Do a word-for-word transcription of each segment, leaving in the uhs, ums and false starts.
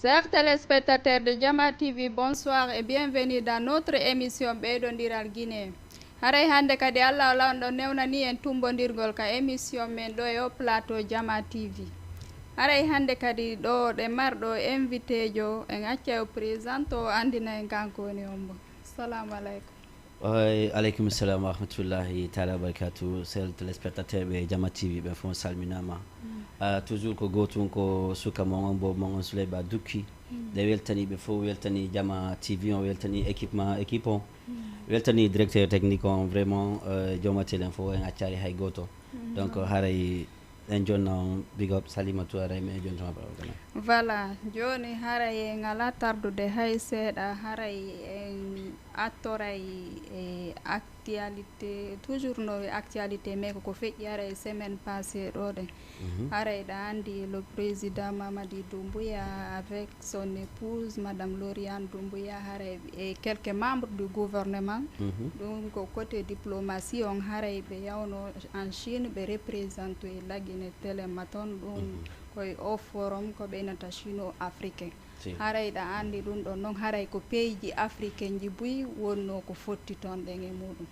Chers téléspectateurs de Jama T V, bonsoir et bienvenue dans notre émission Ɓeydondiral Guinée. Haray hannde kadi Allah o law ɗo newnani en tumbondirgol ka émission men ɗo e o plateau Jama T V. Haray hannde kadi ɗo ɗe marɗo invité jo en acca o présente o andina en kanko woni hombo. Assalamu alaikum. Aleykum salam wa rahmatullahi taala wa barakatu. Sel téléspectateur ɓe Jama T V ɓen fof salminama. Uh, toujours ko gotum ko suka mon on bo mon on Souleyba Dukki. Ɗe weltani ɓe fof, weltani Jama T V on, weltani équipement équipe on, weltani directeur technique on, vraiment uh, jooma télé on fof en accari hay goto. Donc haray en jonna on big up Salimatu, haray mi en jonta ma parole. Voilà, joni haray en ala tardude hay seeɗa, haray en attoray e actualité, toujours no actualité mais koko feƴƴi haray semaine passée ɗo ɗen. Haray ɗa andi le président Mamadi Doumbouya avec son épouse Madame Lauriane Doumbouya haray e quelques membres du gouvernement. Ɗum ko côté diplomatie on haray ɓe yawno en Chine ɓe représenté e lagine téléma ton ɗum koye o forum ko ɓeynata chino africain. Haray ɗa andi ɗum ɗon noon haray ko pays ji africain ji buy wonno ko fotti toon ɗen e muɗum.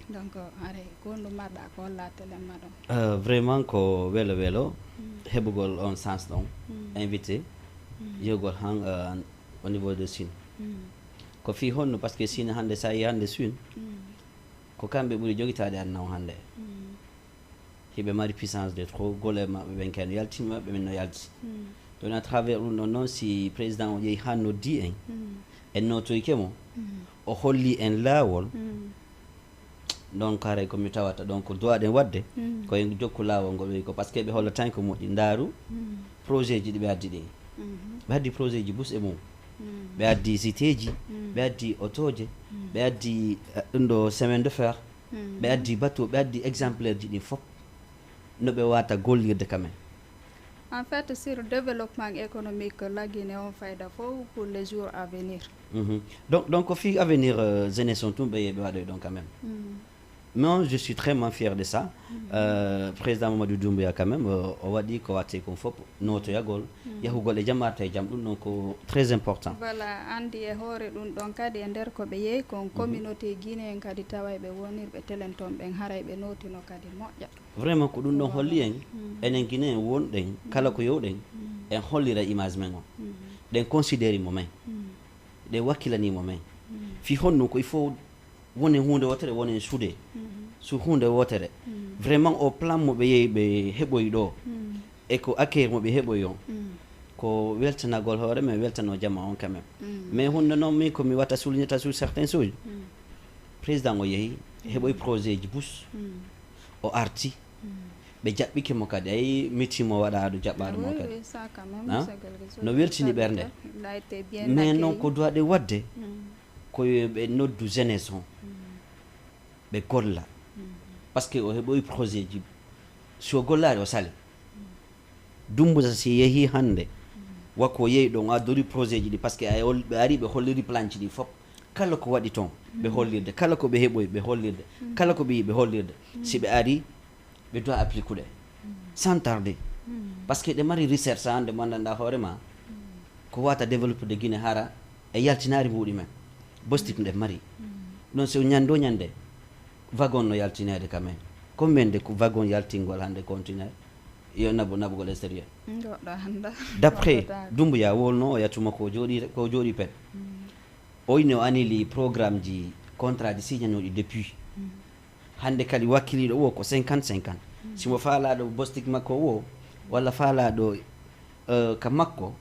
Donc haray ko honɗum marɗa ko holla téléma ɗon? Uh, vraiment ko welo welo heɓugol on chance ɗon invité yehugol han uh, au niveau de Chine. Ko fii honno? Parce que Chine hannde, sa yi hannde Chine ko kamɓe ɓuri jogitaade aduna o hannde. Hiɓe mari puissance de trop, golle maɓɓe ɓen kay no yaltini maɓɓe men no yalti. Donc à travers ɗum ɗon noon, si président o ƴeewi han noddi en, en notoyke mo, o holli en laawol. Donc haray ko mi tawata ɗon ko duwaɗen waɗde ko en jokku laawol ngol ɓe ko, parce que ɓe hollata en ko moƴƴi. Ndaaru projet ji ɗi ɓe addi ɗi. Ɓe addi projet ji bus e mum. Ɓe addi cité ji, ɓe addi otooje, ɓe addi uh, ɗum ɗo semaine de fer, ɓe addi bateau, ɓe addi exemplaire ji ɗin fof. No ɓe wata gollirde quand même. En fait, sur le développement économique, la Guinée on fayda fof pour les jours à venir. Donc, donc ko fii avenir uh, jeunesse on tun ɓe yeɓe waɗoy ɗon quand même. Non, je suis très fier de ça. Euh, président Mamadou Doumbouya quand même, euh, o waɗi ko watte kon fof, notoyagol, yahugol e jam, arta e jam, ɗum ɗon ko très important. Voilà, andi e hoore ɗum ɗon kadi e nder ko ɓe yehi kon communauté guinéen kadi taway ɓe wonirɓe telen toon ɓen haray ɓe notino kadi moƴƴa. Vraiment ko ɗum ɗon holli en, enen guinéen wonɗen kala ko yowɗen, en hollira image men o, ɗen considéri mo men, ɗen wakkilani mo men. Fii honno ko il faut wonen huunde wootere, wonen suude su huunde wootere. Vraiment o plan mo ɓe yehi ɓe heɓoyi ɗo e ko accueil mo ɓe heɓoyi on ko weltanagol hoore men, weltano jama on quand même. Mais hunde noon min ko mi wata souligner ta sur certaines choses. Président o yehi heɓoyi projet ji bus, o arti, ɓe jaɓɓike mo kadi, ay meeting mo waɗa aɗo jaɓɓaɗo mo kadi. No weltini ɓernde. Mais noon ko duwaɗe waɗde ko yo ɓe noddu jeunesse on ɓe golla, parce que o heɓoyi projet ji, si o gollaari o sali. Dumbusa si yehi hannde wakko yehi ɗon o addori projet ji ɗi, parce que ɓe ari ɓe holliri plan ji ɗi fof, kala ko waɗi toon ɓe hollirde, kala ko ɓe heɓoyi ɓe hollirde, kala ko ɓe yi ɓe hollirde. Si ɓe ari ɓe doit appliquude sans tarder, parce que ɗe mari recherche hannde mo anndanɗa hoore ma ko wata développer de Guinée hara e yaltinaari mbuuɗi men. Bostik ɗe mari ɗon, so ñande o ñande wagon no yaltineede quand même. Combien de wagon yaltingol hannde conteneur yo nabu nabugol extérieur? D'après Dumbuya wolno o yattuma ko jooɗi ko jooɗi pet, o inni o anili programme ji contrat ji signanooɗi depuis hannde kadi wakkiliiɗo o ko cinquante cinquante. Simo faalaaɗo bostik makko o walla faalaaɗo ka makko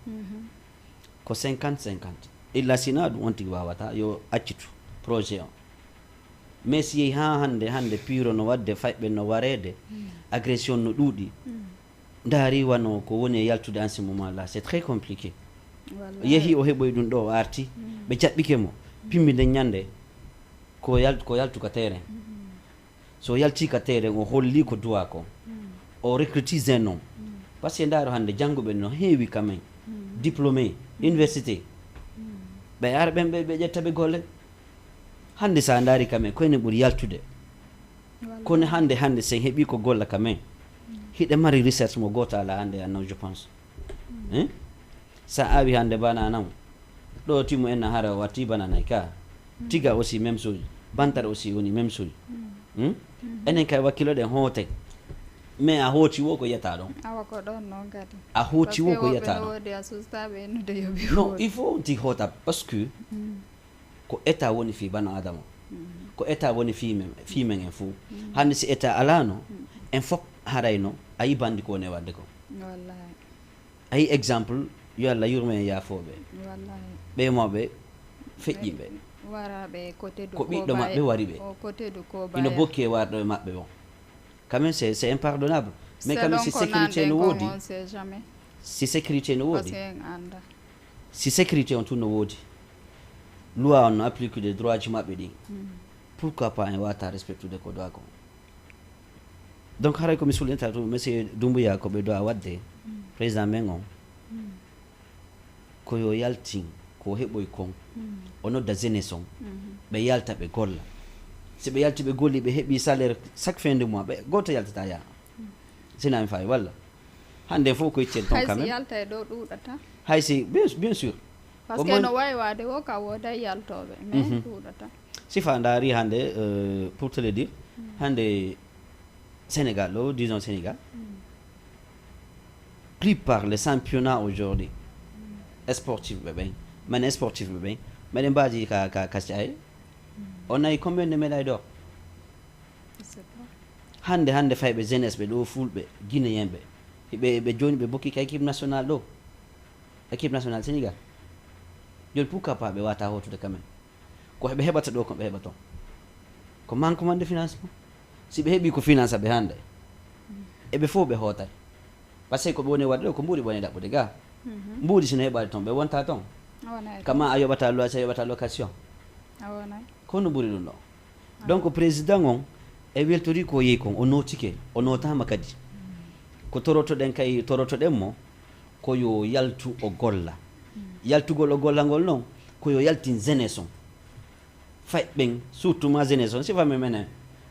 ko cinquante cinquante. Illa sina ɗum on tigi wawata yo accitu projet on. Mais si yehi ha hannde hannde piro no waɗde fayɓe no wareede, agression no ɗuuɗi. Ndaari wano ko woni e yaltude en ce moment là, c'est très compliqué. Yehi o heɓoyi ɗum ɗo o arti, ɓe jaɓɓike mo, pimbi nden ñande ko yal ko yaltu ka terrain. So yalti ka terrain o holli ko duwa ko, o recruti jeune on. Parce que ndaaro hannde jannguɓe no heewi quand même, diplômé université, ɓe ara ɓen ɓe ƴetta ɓe golle. Hannde sa ndaari quand même koyne ɓuri yaltude. Kono hannde hannde sen heɓi ko golla quand même, hiɗe mari recherche mo gooto ala hannde annon je pense. Hein? Sa awi hande banana mo, ɗo timo en hara watti banana ka. Tiga aussi même chose. Bantara aussi woni même chose. Hmm? Enen kay wakkilo ɗen hoote. Mais a hooti wo ko yetta ɗon. Awa ko ɗon noon kadi. A hooti wo ko yetta ɗon. Woodi a sustaɓe ennude yoɓi. Non, il faut on ti hoota parce que ko état woni fii bano adama. Ko état woni fii men, fii men en fof. Hande si état alano, en fof harayno a yi bandi ko woni wadde ko. Wallahi. A yi exemple, yo Allah yurme en yaafooɓe. Wallahi. Ɓe mawɓe feƴƴiɓe. Waraɓe côté du Ko ɓiɗɗo maɓɓe wari ɓe. O côté du Ino bokki e warɗo e maɓɓe on. Quand même, c'est c'est impardonnable. Mais quand même, si sécurité no woodi, On sait jamais. Si sécurité no Parce woodi, que en anda. Si sécurité on tun no woodi, loi on no applique de droit ji maɓɓe ɗin. Pourquoi pas en wata respectude ko droit ko? Donc haray ko mi sulinta to monsieur Doumbouya ko ɓe doit wadde, président men on, ko yo yaltin ko heɓoy kon, o nodda jeunesse on, ɓe yalta ɓe golla. Si ɓe yalti ɓe golli ɓe heɓi salaire chaque fin de mois, ɓe goto yaltata yaha. Sina mi fawi walla? Hande fof ko iccen ton Hay quand si même. Yalta e ɗo ɗuuɗata. Hay si bien, bien sûr. Parce Au que moins- No wawi waade wo ka wooda yaltooɓe mais ɗuuɗata. Si fa ndaari hande, euh, pour te le dire, hande Sénégal ɗo, disons Sénégal, plupart les championnats aujourd'hui sportif ɓe ɓen, mane sportif ɓe ɓen, meɗen mbaji ka ka ka cae. On a eu combien de médailles d'or? C'est pas- Hande hande fayɓe jeunesse ɓe ɗo fulɓe guinéen ɓe, ɓe ɓe joni ɓe bokki ka équipe nationale ɗo, équipe nationale Sénégal. Joni pourquoi pas ɓe wata hotude quand même? Ko ɓe heɓata ɗo ko ɓe heɓa ton ko manquement de financement. Si ɓe heɓi ko finance ɓe hande, eɓe fof ɓe hootay. Parce que ko ɓe woni wadde ɗo ko mbuuɗi ɓe woni ɗaɓɓude ga. Mbuuɗi sino heɓade ton ɓe wonta ton. A wonay. Kama a yoɓata loyer, a yoɓata location. A wonay. Ko no ɓuri ɗum ɗo? Donc président on e weltori ko yehi kon, o notike, o notama kadi. Ko torotoɗen kay, torotoɗen mo ko yo yaltu o golla. Yaltugol o golla ngol noon ko yo yaltin jeunesse on. Fay ɓen surtout ma jeunesse on, si fami menen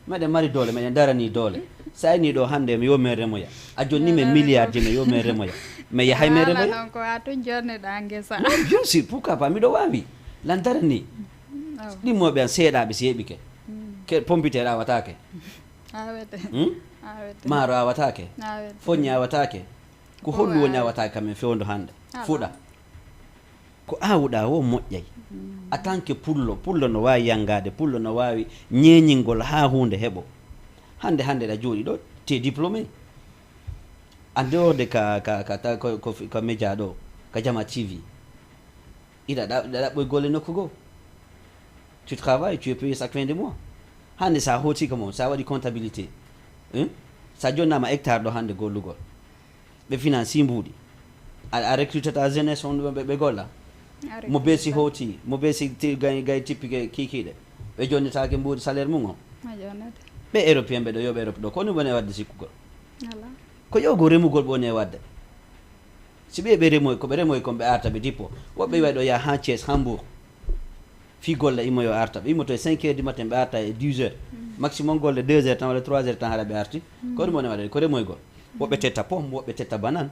meɗen mari doole, meɗen darani doole. Sa ini ɗo hande mi yo men remoya, a jonni men milliard ji, mi yo men remoya, mi yahay men Ala remoya. Noon ko a tun jonneɗa ngesa. Non, bien sûr, pourquoi pas, miɗo wawi lan darani. Ɗimmoɓe an seeɗaɓe si heɓike ke pompiteer awatake. Awete. Hmm? Awete. Maaro awatake. Awete. Foññi awatake. Ko hollu woni awatake kamen fewndo hande? Fuɗa. Ko awuɗa wo moƴƴay. En tant que pullo, pullo no wawi yangade, pullo no wawi ñeñingol ha hunde heɓo. Hande hande ɗa jooɗi ɗo, te diplômé. En dehors de ka ka ka ta- ko ko ka média ɗo, ka Jama T V. Iɗa ɗa- ɗa ɗaɓɓoy golle nokku goo. Tu travailles, tu es payé chaque fin de mois. Hande sa hooti ka mo, sa waɗi comptabilité. Hein? Sa jonnama hectare ɗo hande gollugol. Ɓe finance mbuuɗi. A, a recrutata jeunesse on ɓe, ɓe golla. Mo beesi hooti, mo beesi ti- gay gay tippike kikiɗe. Ɓe jonnitake mbuuɗi salaire mum on. Ɓe européen ɓe ɗo yoɓe Europe ɗo, ko ni woni wadde sikkugol? Ko yogo remugol ɓe woni e wadde. Si ɓe ɓe remoy, ko ɓe remoy kon ɓe arta ɓe dippo. Woɓɓe wawi ɗo yaha ha Thiès, Hambourg. Fi golle immo yo arta. Ɓe immoto e cinq heures du matin ɓe arta e dix heures. Maximum golle deux heures tan walla trois heures tan hara ɓe arti. Ko ɗum woni waɗa ko remoygol. Woɓɓe tetta pomme, woɓɓe tetta banane.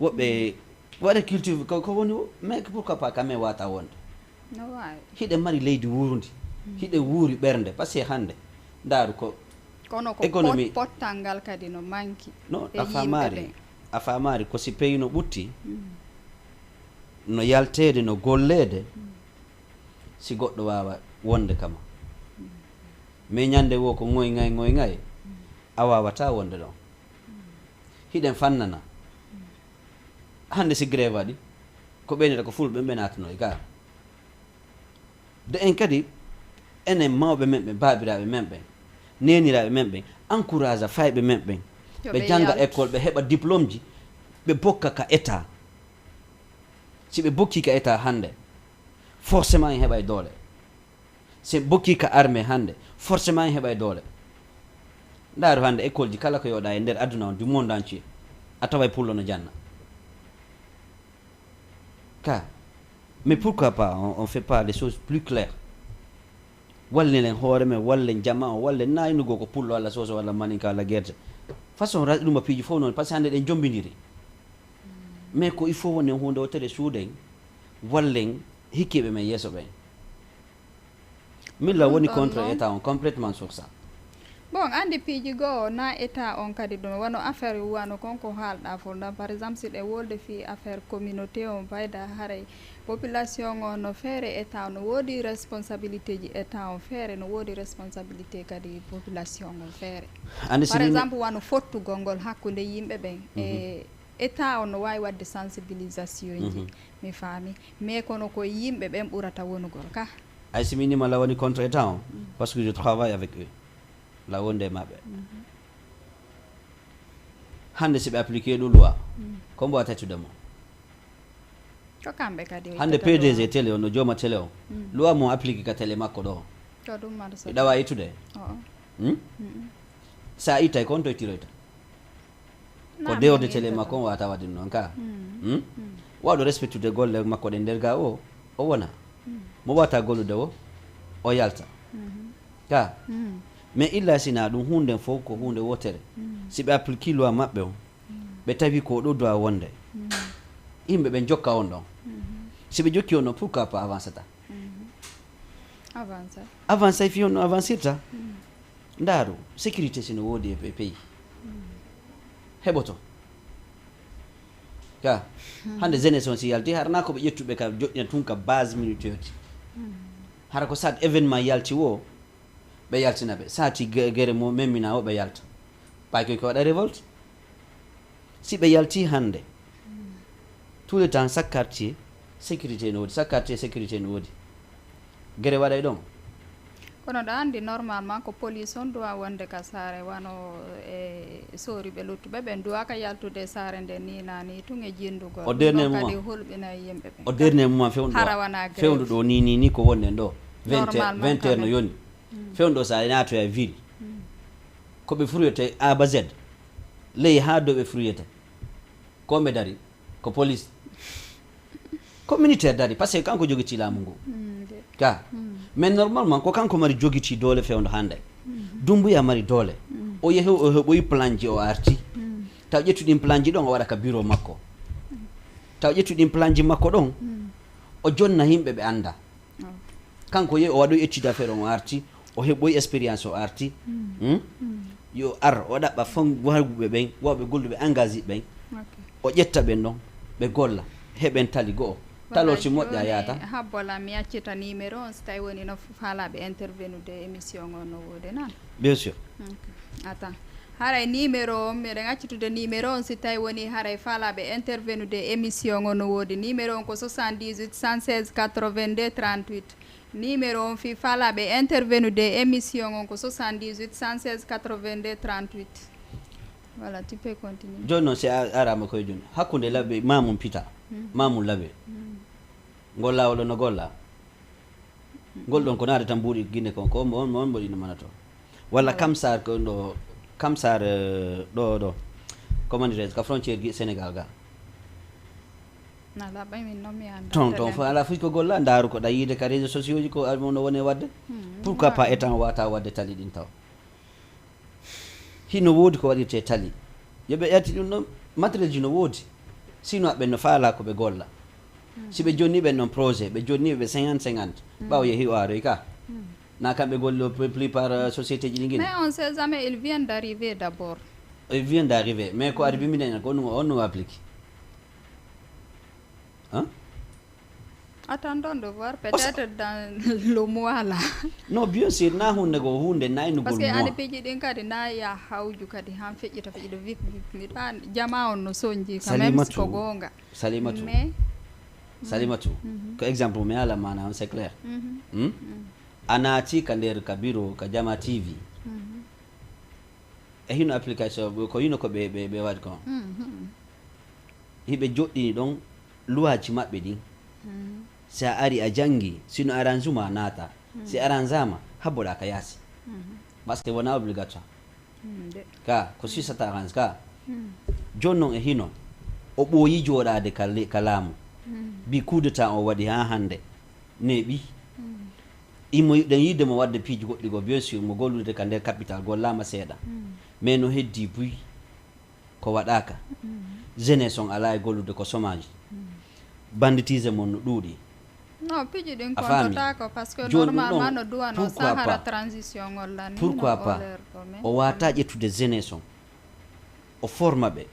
Woɓɓe waɗa culture ko ko woni o, mais pourquoi pas quand même wata wonde? No wawi. Hiɗen mari leydi wuurundi, hiɗen wuuri ɓernde, parce que hande ndaaru ko kono ko économie pot- pottal ngal kadi no manki. No e a yimɓe famari ɓen. A famari ko si pays no ɓutti, no yaltede, no gollede, si goɗɗo wawa wonde kama. Mais ñande wo ko ŋoy ŋay ŋoy ŋay, a wawata wonde ɗon. Hiɗen fannana. Hande si grève waɗi, ko ɓeynata ko fulɓe ɓe natano e gar. De en kadi, enen mawɓe men ɓen, baabiraaɓe men ɓen, neeniraaɓe men ɓen, encourage fayɓe men ɓen, ɓe jannga école, ɓe heɓa diplôme ji, ɓe bokka ka état. Si ɓe bokki ka état hande, forcément en heɓay doole. Si en bokki ka armée hande, forcément en heɓay doole. Ndaaru hande école ji kala ko yoɗa e nder aduna on, du monde entier, a taway pullo no janna. Ka, mais pourquoi pas on, on fait pas les choses plus claires? Wallen hoore men, wallen jama o, wallen naynugol ko pullo walla soso walla maninka walla gerte. Façon ra- ɗum a piiji fof noon, parce que hande ɗen jombidiri. Mais ko il faut wonen huunde wootere suuɗen, wallen hikkiiɓe men yeeso ɓen. Min la woni contre état on complètement sur ça. Bon, andi piiji goo na état on kadi ɗum wano affaire wano kon ko haalɗa fo ɗan, par exemple si ɗe wolde fii affaire communauté on bayda haray population on no feere état on no woodi responsabilité ji état on feere no woodi responsabilité kadi population on feere. Andi si Par min- exemple wano fottugol ngol hakkunde yimɓe ɓen e état on no waawi waɗde sensibilisation ji. Mi faami, mais kono ko yimɓe ɓen ɓurata wonugol ka. Ay si min nima la woni contre état on, parce que je travaille avec eux, la wonde e maɓɓe. Hannde si ɓe appliqué ɗum loi, ko mbo a taccude mo? Ko kamɓe kadi o Hannde ittata loi. P D G télé on no jooma télé on, loi mo appliqué ka télé makko ɗo. Ko ɗum mbaɗa Ɓe ɗawa ittude. Oo. Hmm? Sa ittay ko on to ittiroyta? Ko dewde télé makko on wata waɗde noon ka. Hmm? Waɗo respectude golle makko ɗen nder ga o o wona mo wata gollude o o yalta ka. Mais illa sina ɗum hunden fof ko hunde wotere. Si ɓe appliqué loi maɓɓe on, ɓe tawi ko ɗo doit wonde, yimɓe ɓen jokka on ɗon. Si ɓe jokki on ɗon, pourquoi pas avancata? Avancé. Avancé fi on no avancirta. Ndaaru sécurité sino woodi e pays, heɓoto ka. Hannde jeunesse on si yalti harana ko ɓe ƴettuɓe ka joɗɗina tun ka base militaire ti. Hara ko sat événement yalti wo ɓe yaltina ɓe sati ge- gere mo memmina o ɓe yalta. Ɓay koy ko waɗa révolte. Si ɓe yalti hannde, tout le temps chaque quartier sécurité no woodi, chaque quartier sécurité no woodi. Gere waɗay ɗon. Kono ɗo anndi normalement ko police on doit wonde ka saare wano e soriɓe luttuɓe ɓen doit ka yaltude e saare nde ni na ni tun e jindugol. Au dernier Ɗum ɗon kadi moment. Hulɓina e yimɓe ɓen. Au dernier moment fewndo Hara wona grève. Fewndo ɗo ni ni ni ko wonde ɗo. Vingt heures Normalement vingt heures no kadi. Yoni. Fewndo sa nato e ville, ko ɓe furuyete A ba Z, ley ha dow ɓe furuyete. Ko ɓe dari ko police, ko militaire dari parce que kanko jogiti laamu ngu. Ka mais normalement ko kanko mari jogiti doole fewndo hannde. Dumbuya mari doole. O yehi o heɓoyi plan ji o arti. Taw ƴettu ɗin plan ji ɗon o waɗa ka bureau makko. Taw ƴettu ɗin plan ji makko ɗon o jonna yimɓe ɓe annda. Kanko yehi o waɗoyi étude affaire on o arti, o heɓoyi expérience o arti. Hmm? Yo ar o ɗaɓɓa fon warguɓe ɓen wawɓe golluɓe engagé ɓen. O ƴetta ɓen ɗon ɓe golla heɓen tali go'o. Talol si moƴƴa yaata. Habbola mi accita numéro on si tawi woni no faalaɓe intervenude émission on no woode nan. Bien sûr. Attends. Haray numéro on miɗen accitude numéro on si tawi woni haray faalaɓe intervenude émission on no woodi numéro on ko soixante-dix-huit cent seize quatre-vingt-deux trente-huit. Numéro on fi faalaɓe intervenude émission on ko soixante-dix-huit cent seize quatre-vingt-deux trente-huit. Voilà, tu peux continuer. Jooni noon si a arama koye jooni hakkunde laɓe mamum pita, mamum laɓe, ngol laawol no golla. Ngol ɗon ko naade tan mbuuɗi guinée kon ko on on mboɗi no manato walla kamsar ko ɗo kamsar, ɗo ɗo comment dirais ka frontière gi sénégal ga. Ala ɓay min noon mi annda Ton ton fof ala fof ko golla ndaaru ko ɗa yiide ka réseau sociaux ji ko almo no wone wadde. Pourquoi pas étant wata wadde tali ɗin taw? Hino woodi ko waɗirte tali, yo ɓe ƴatti ɗum ɗon matériel ji no woodi. Sino ɓen no faala ko ɓe golla. Si ɓe jonni ɓen ɗon projet ɓe jonni ɓe cinquante cinquante ɓawo yehi o aroy ka. Na kamɓe golli o plupart société ji ɗi gini. Mais on sait jamais, il vient d'arriver d'abord. Il vient d'arriver mais ko ari biminen ko on on applique. Hein? Attendons de voir peut-être dans le mois là. Non bien sûr na hunde ko hunde na inugol Parce que mois. Ani piiji ɗin kadi na ya hawju kadi han feƴƴita feƴƴita vip vip miɗo an jama on no sonji quand même Salimatu. Ko goonga. Salimatu. Mais Salimatu. Ko exemple mi ala mana on c'est clair. Hmm? A naati ka nder ka bureau ka jama T V. E hino application ko hino ko ɓe ɓe ɓe waɗi kon. Hiɓe joɗɗini ɗon luwaji maɓɓe ɗin. Si a ari a jangi sino arrangement naata. Si arrangama habboɗa ka yaasi. Parce que wona obligatoire. Ka ko sisata arrange ka. Joni noon e hino o ɓooyi jooɗaade ka le- ka laamu. Bi coup d'état o waɗi ha hannde neeɓi. Imo ɗen yiide mo waɗde piiji goɗɗi goo bien sûr mo gollude ka nder capital gollaama seeɗa. Mais no heddi buy. ko waɗaaka. Jeunesse on alaa e gollude, ko chômage. Banditise mon no ɗuuɗi. Non, piiji ɗin kontotaako, parce que normalement no duwano sahara transition ngol lan. Pourquoi pas o waata ƴettude jeunesse on, o forma ɓe?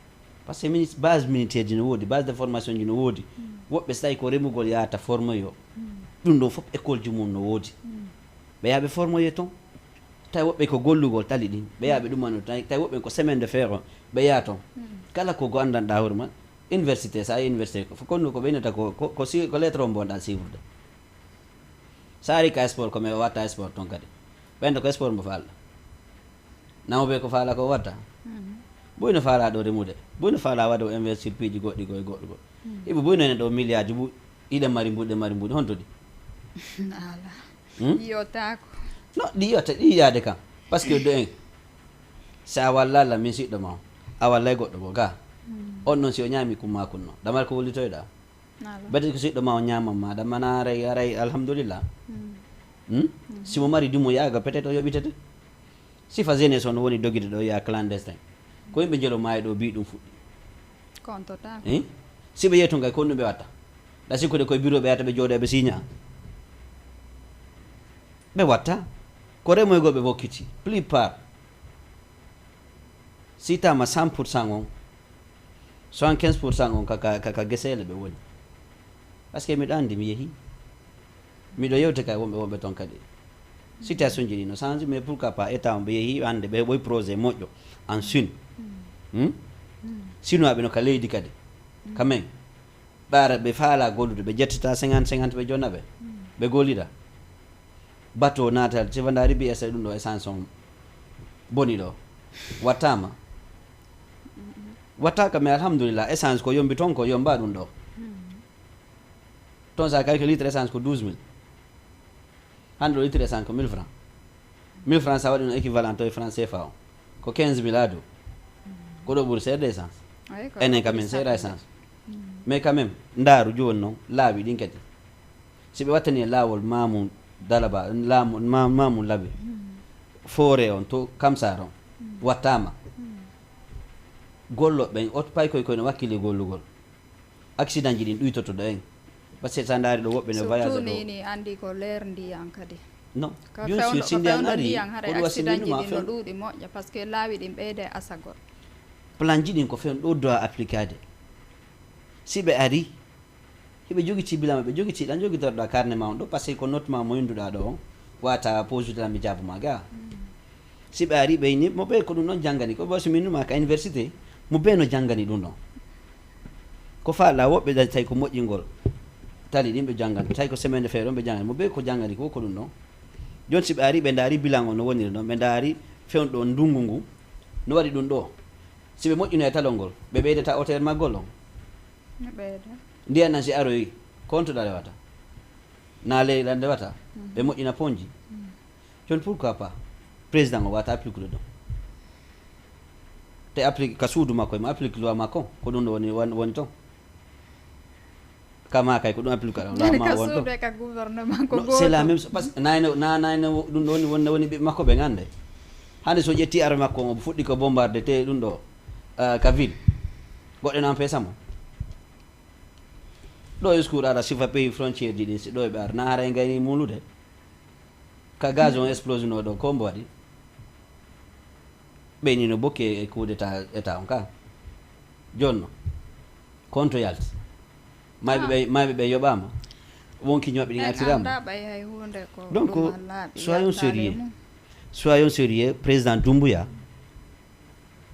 Parce que min base militaire ji no woodi, base de formation ji no woodi. Woɓɓe so tawi ko remugol yaata formoyo, ɗum ɗon fof école ji mum no woodi. Ɓe yaha ɓe formoye toon. Tawi woɓɓe ko gollugol tali ɗin, ɓe yaha ɓe ɗumano. Tawi woɓɓe ko semaine de fer on, ɓe yaha toon. Kala ko go anndanɗaa hoore ma, université, so a yehi université, ko konnu ko ɓeynata ko, ko, ko si-, ko lettre on mbonɗaa suivrude. So a ari ka sport, ko mi watta sport toon kadi. Ɓeynata ko sport mbo faalɗa. Namo ɓe ko faala ko watta. Buy no faala ɗo remude. Buy no faala waɗa o investir piiji goɗɗi goy goɗɗo goɗɗo. Ibu buy no ene ɗo milliard ji bu iɗe mari mbuɗi, ɗe mari mbuɗi, honto ɗi? Ala. Yiyotaako. No, ɗi yiyata, ɗi yiyaade kam. Parce que de un, so a walla Allah, min siɗɗo ma o, a wallay goɗɗo goo ga. On noon si o ñaami kun ma kun no. Damar ko wullitoyɗaa. Peut-être ko siɗɗo ma o ñaaman ma, ɗam mana aray, aray, alhamdulillah. Hmm? Si mo mari dumo yaaga, peut-être o yoɓitete. Sifa jeunesse on woni dogide ɗo ya clandestin. Ko yimɓe jelo maayi ɗo bi ɗum fuɗɗi. Kontotaako. Eh? Si ɓe yeeto ngay, ko ɗum ɓe watta. Ɗa sikkude koye bureau ɓe yata ɓe jooɗo ɓe signa. Ɓe watta. Ko remoygol ɓe wokkiti. Plupart. Si tama cent pour cent on, soixante-quinze pour cent on ka, ka, ka, ka geseele ɓe woni. Parce que miɗo anndi, mi yehi. Miɗo yewte kay wonɓe, wonɓe toon kadi. Situation ji ɗi no change, mais pourquoi pas état on ɓe yehi hannde, ɓe ɓoy projet moƴƴo en Chine. Hmm? Chinois ɓe no ka leydi kadi. Quand même. Ɓaara ɓe faala gollude, ɓe ƴettata cinquante cinquante, ɓe jonna ɓe. Ɓe gollida. Bateau naatal, sifa nda ribi essai ɗum ɗo essence on boni ɗo. Wattama. Wattaka, mais alhamdulillah, essence ko yombi toon, ko yomba ɗum ɗo. Toon sa calcule litre essence ko douze mille. Hannde ɗo litre essence ko mille francs. Mille francs sa waɗi no équivalent to e franc C F A o, ko quinze mille ado. Ko ɗo ɓuri seeɗa essence. Enen kam en seeɗa essence. Mais quand même, ndaaru jooni noon, laawi ɗin kadi. Si ɓe wattani e laawol Mamoun Dalaba, laamu, Ma-, Mamoun Labe, foore on to Kamsar on, wattama. Golloɓe ɓen, ot paykoy koy no wakkili gollugol. Accident ji ɗin ɗuytoto ɗo en. Parce que sa ndaari ɗo woɓɓe no voyage ɗo. Surtout ni, ni andi ko leer ndiyan kadi. Non. Bien sûr, si ndiyan ari, ko ɗum accident ji ɗin no ɗuuɗi moƴƴa, parce que laawi ɗin ɓeyde asagol. Plan ji ɗin ko fewn ɗo doit appliquer de. Si ɓe ari, hiɓe jogiti bilan maɓɓe, jogiti, ɗan jogitorɗa carnet ma on ɗo, parce que ko note ma mo winduɗa ɗo on, wata posude lan mi jaabu ma ga. Si ɓe ari ɓe ni, mo ɓe ko ɗum ɗon janngani, ko ɓe so min numa ka université, mo ɓe no janngani ɗum ɗon. Ko faala woɓɓe ɗa tawi ko moƴƴingol, tali ɗin ɓe janngani, tawi ko semaine de fer on ɓe janngani, mo ɓe ko janngani ko, ko ɗum ɗon. Jooni si ɓe ari ɓe ndaari bilan on no woniri ɗon, ɓe ndaari fewndo on ndungu ngu, no waɗi ɗum ɗo. Si ɓe moƴƴino e talol ngol, ɓe ɓeydata hotaire maggol on. Ndiyan nan si aroyi, kontoɗa rewata. Na ley lan rewata. Ɓe moƴƴina ponji. Jooni pourquoi pas président o wata appliquer ɗum? Te applique ka suudu makko, emo applique loi makko, ko ɗum ɗo woni, won-, woni toon. Kama kay ko ɗum applique ɗon, loi ma won toon. Ka suudu e ka gouvernement ko gooto. C'est la même chose, parce que nayno, na, nayno ɗum ɗo woni, woni, woni ɓiɓɓe makko ɓe ngannde. Hannde so ƴetti arme makko, o fuɗɗi ko bombarde te ɗum ɗo, eh, ka ville. Goɗɗo no empêche mo. Ɗo e secours ara sifa pays frontière ji ɗin, si ɗo e ɓe ara, na haray ngayni mulude. Ka gaz on explose no ɗo, ko mbo waɗi? Ɓeyni no bokki e coup d'état, état on ka. Jonno, konto yalti. Mayɓe ɓe, mayɓe ɓe yoɓama. Wonki ñoɓe ɗin artirama. Donc, soyons sérieux. Soyons sérieux, président Doumbouya.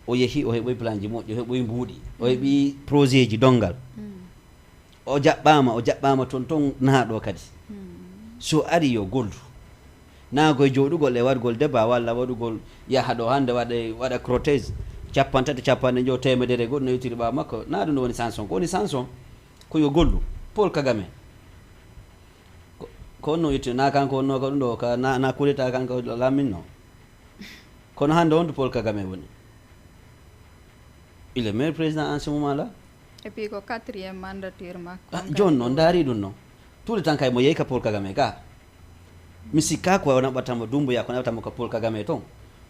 O yehi, o heɓoyi plan ji moƴƴi, o heɓoyi mbuuɗi, o heɓi projet ji donngal. O jaɓɓaama, o jaɓɓaama toon, toon naaɗo kadi. So ari yo gollu. Naa ko e jooɗugol e waɗgol débat walla waɗugol yaha ɗo hannde waɗa, waɗa cortège, cappanɗe tati, capanɗe njoyo, teemedere, goɗɗo no yettiri ɓaawo makko. Naa ɗum ɗo woni chanson. Ko woni chanson, ko yo gollu. Paul Kagame. Ko, ko on no yetti, naa kanko wonnoo ko ɗum ɗo, ka, naa, naa coup d'état kanko laaminnoo. Kono hannde on to Paul Kagame woni. Il est meilleur président en ce moment là. Et puis ko quatrième mandature makko. Ah, jooni noon, ndaari ɗum noon. Tout le temps kay mo yehi ka Paul Kagame ga. Mi sikka ko naɓata mo Dumbuya, ko naɓata mo ka Paul Kagame toon.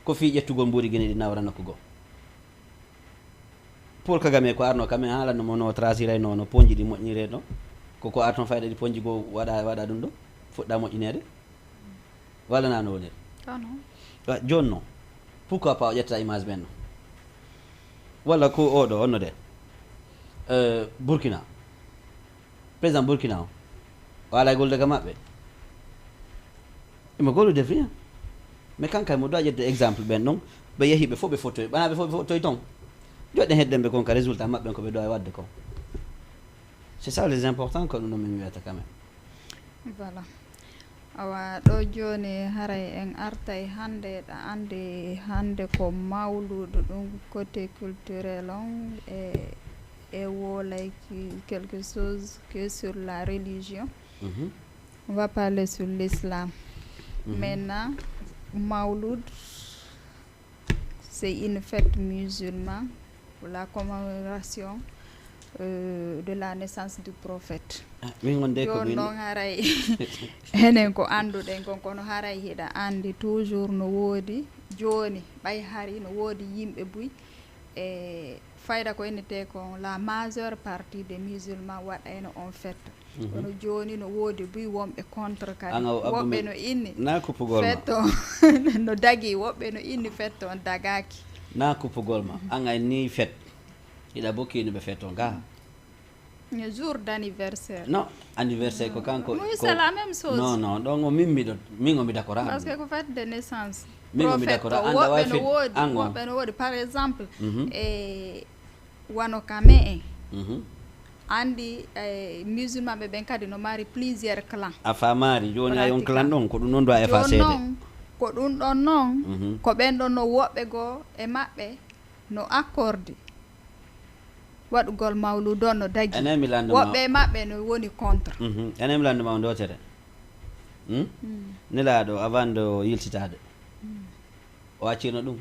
Ko fii ƴettugol mbuuɗi Gine ɗi nawra nokku goo. Paul Kagame ko arno kam en haalanno mo no tracirayno no ponji ɗi moƴƴinirayno. Ko ko arno fayda ɗi ponji goo waɗa, waɗa ɗum ɗo fuɗɗa moƴƴineede. Walla na no woniri? Jooni noon, pourquoi pas o ƴetta image ɓen ɗo? Walla ko oɗo, onno de, euh, Burkina. Président Burkina o, o alaa e gollude ka maɓɓe. Imo gollude fiya. Mais kanka mo ɗo ƴettude exemple ɓen ɗon, ɓe yehi ɓe fof ɓe fottoyi. Ɓana ɓe fof ɓe fottoyi toon. Joɗɗen hedden ɓe kon ka résultat maɓɓe ko ɓe ɗo e waɗde kon. C'est ça les importants ko ɗum ɗo min wiyata quand même. Voilà. Awa, ɗo jooni haray en artay hannde, ɗa anndi hannde ko mawluudu ɗum côté culturel on e, e wolay ki quelque chose que sur la religion. Mhm. On va parler sur l'islam. Mhm. Maintenant, mawlud, c'est une fête musulmane pour la commémoration, euh, de la naissance du prophète. Ah, min wonde ko jooni min noon haray enen ko annduɗen kon, kono haray hiɗa anndi toujours no woodi jooni, ɓay hari no woodi yimɓe buy e fayda ko innetee kon la majeure partie des musulmans waɗayno on fête. Mhm. Kono jooni no woodi buy wonɓe contre kadi. An o Abdou woɓɓe no inni na kuppugol ma. Fête on no dagi, woɓɓe no inni fête on dagaaki. Na kuppugol ma. Mhm. An ay ni fête. Hiɗa bokki no ɓe fête on ga. Le jour d'anniversaire. Non, anniversaire ko kanko. Oui, ko c'est la même chose. Non, non, ɗon o min miɗo, min o mi d'accord. Parce que ko fête de naissance. Min o mi d'accord. Prophète o, anda woɓɓe no wawi fête woodi, an o. Woɓɓe no woodi. Par exemple, mhm, e wano ka me en. Mhm. Anndi, eh, musulman ɓe ɓen kadi no mari plusieurs clans. A faamaari, jooni ay on clan ɗon, ko ɗum ɗon ɗo a e faseede. Jooni noon, ko ɗum ɗon noon, mhm, ko ɓen ɗon no woɓɓe goo e maɓɓe no accorde waɗugol mawluudu on no dagi. Enen mi lannduma. Woɓɓe e maɓɓe no woni contre. Mhm. Enen mi lannduma on dootere. Hmm? Mm. Nelaaɗo avant de yiltitaade. Mm. O accirno ɗum.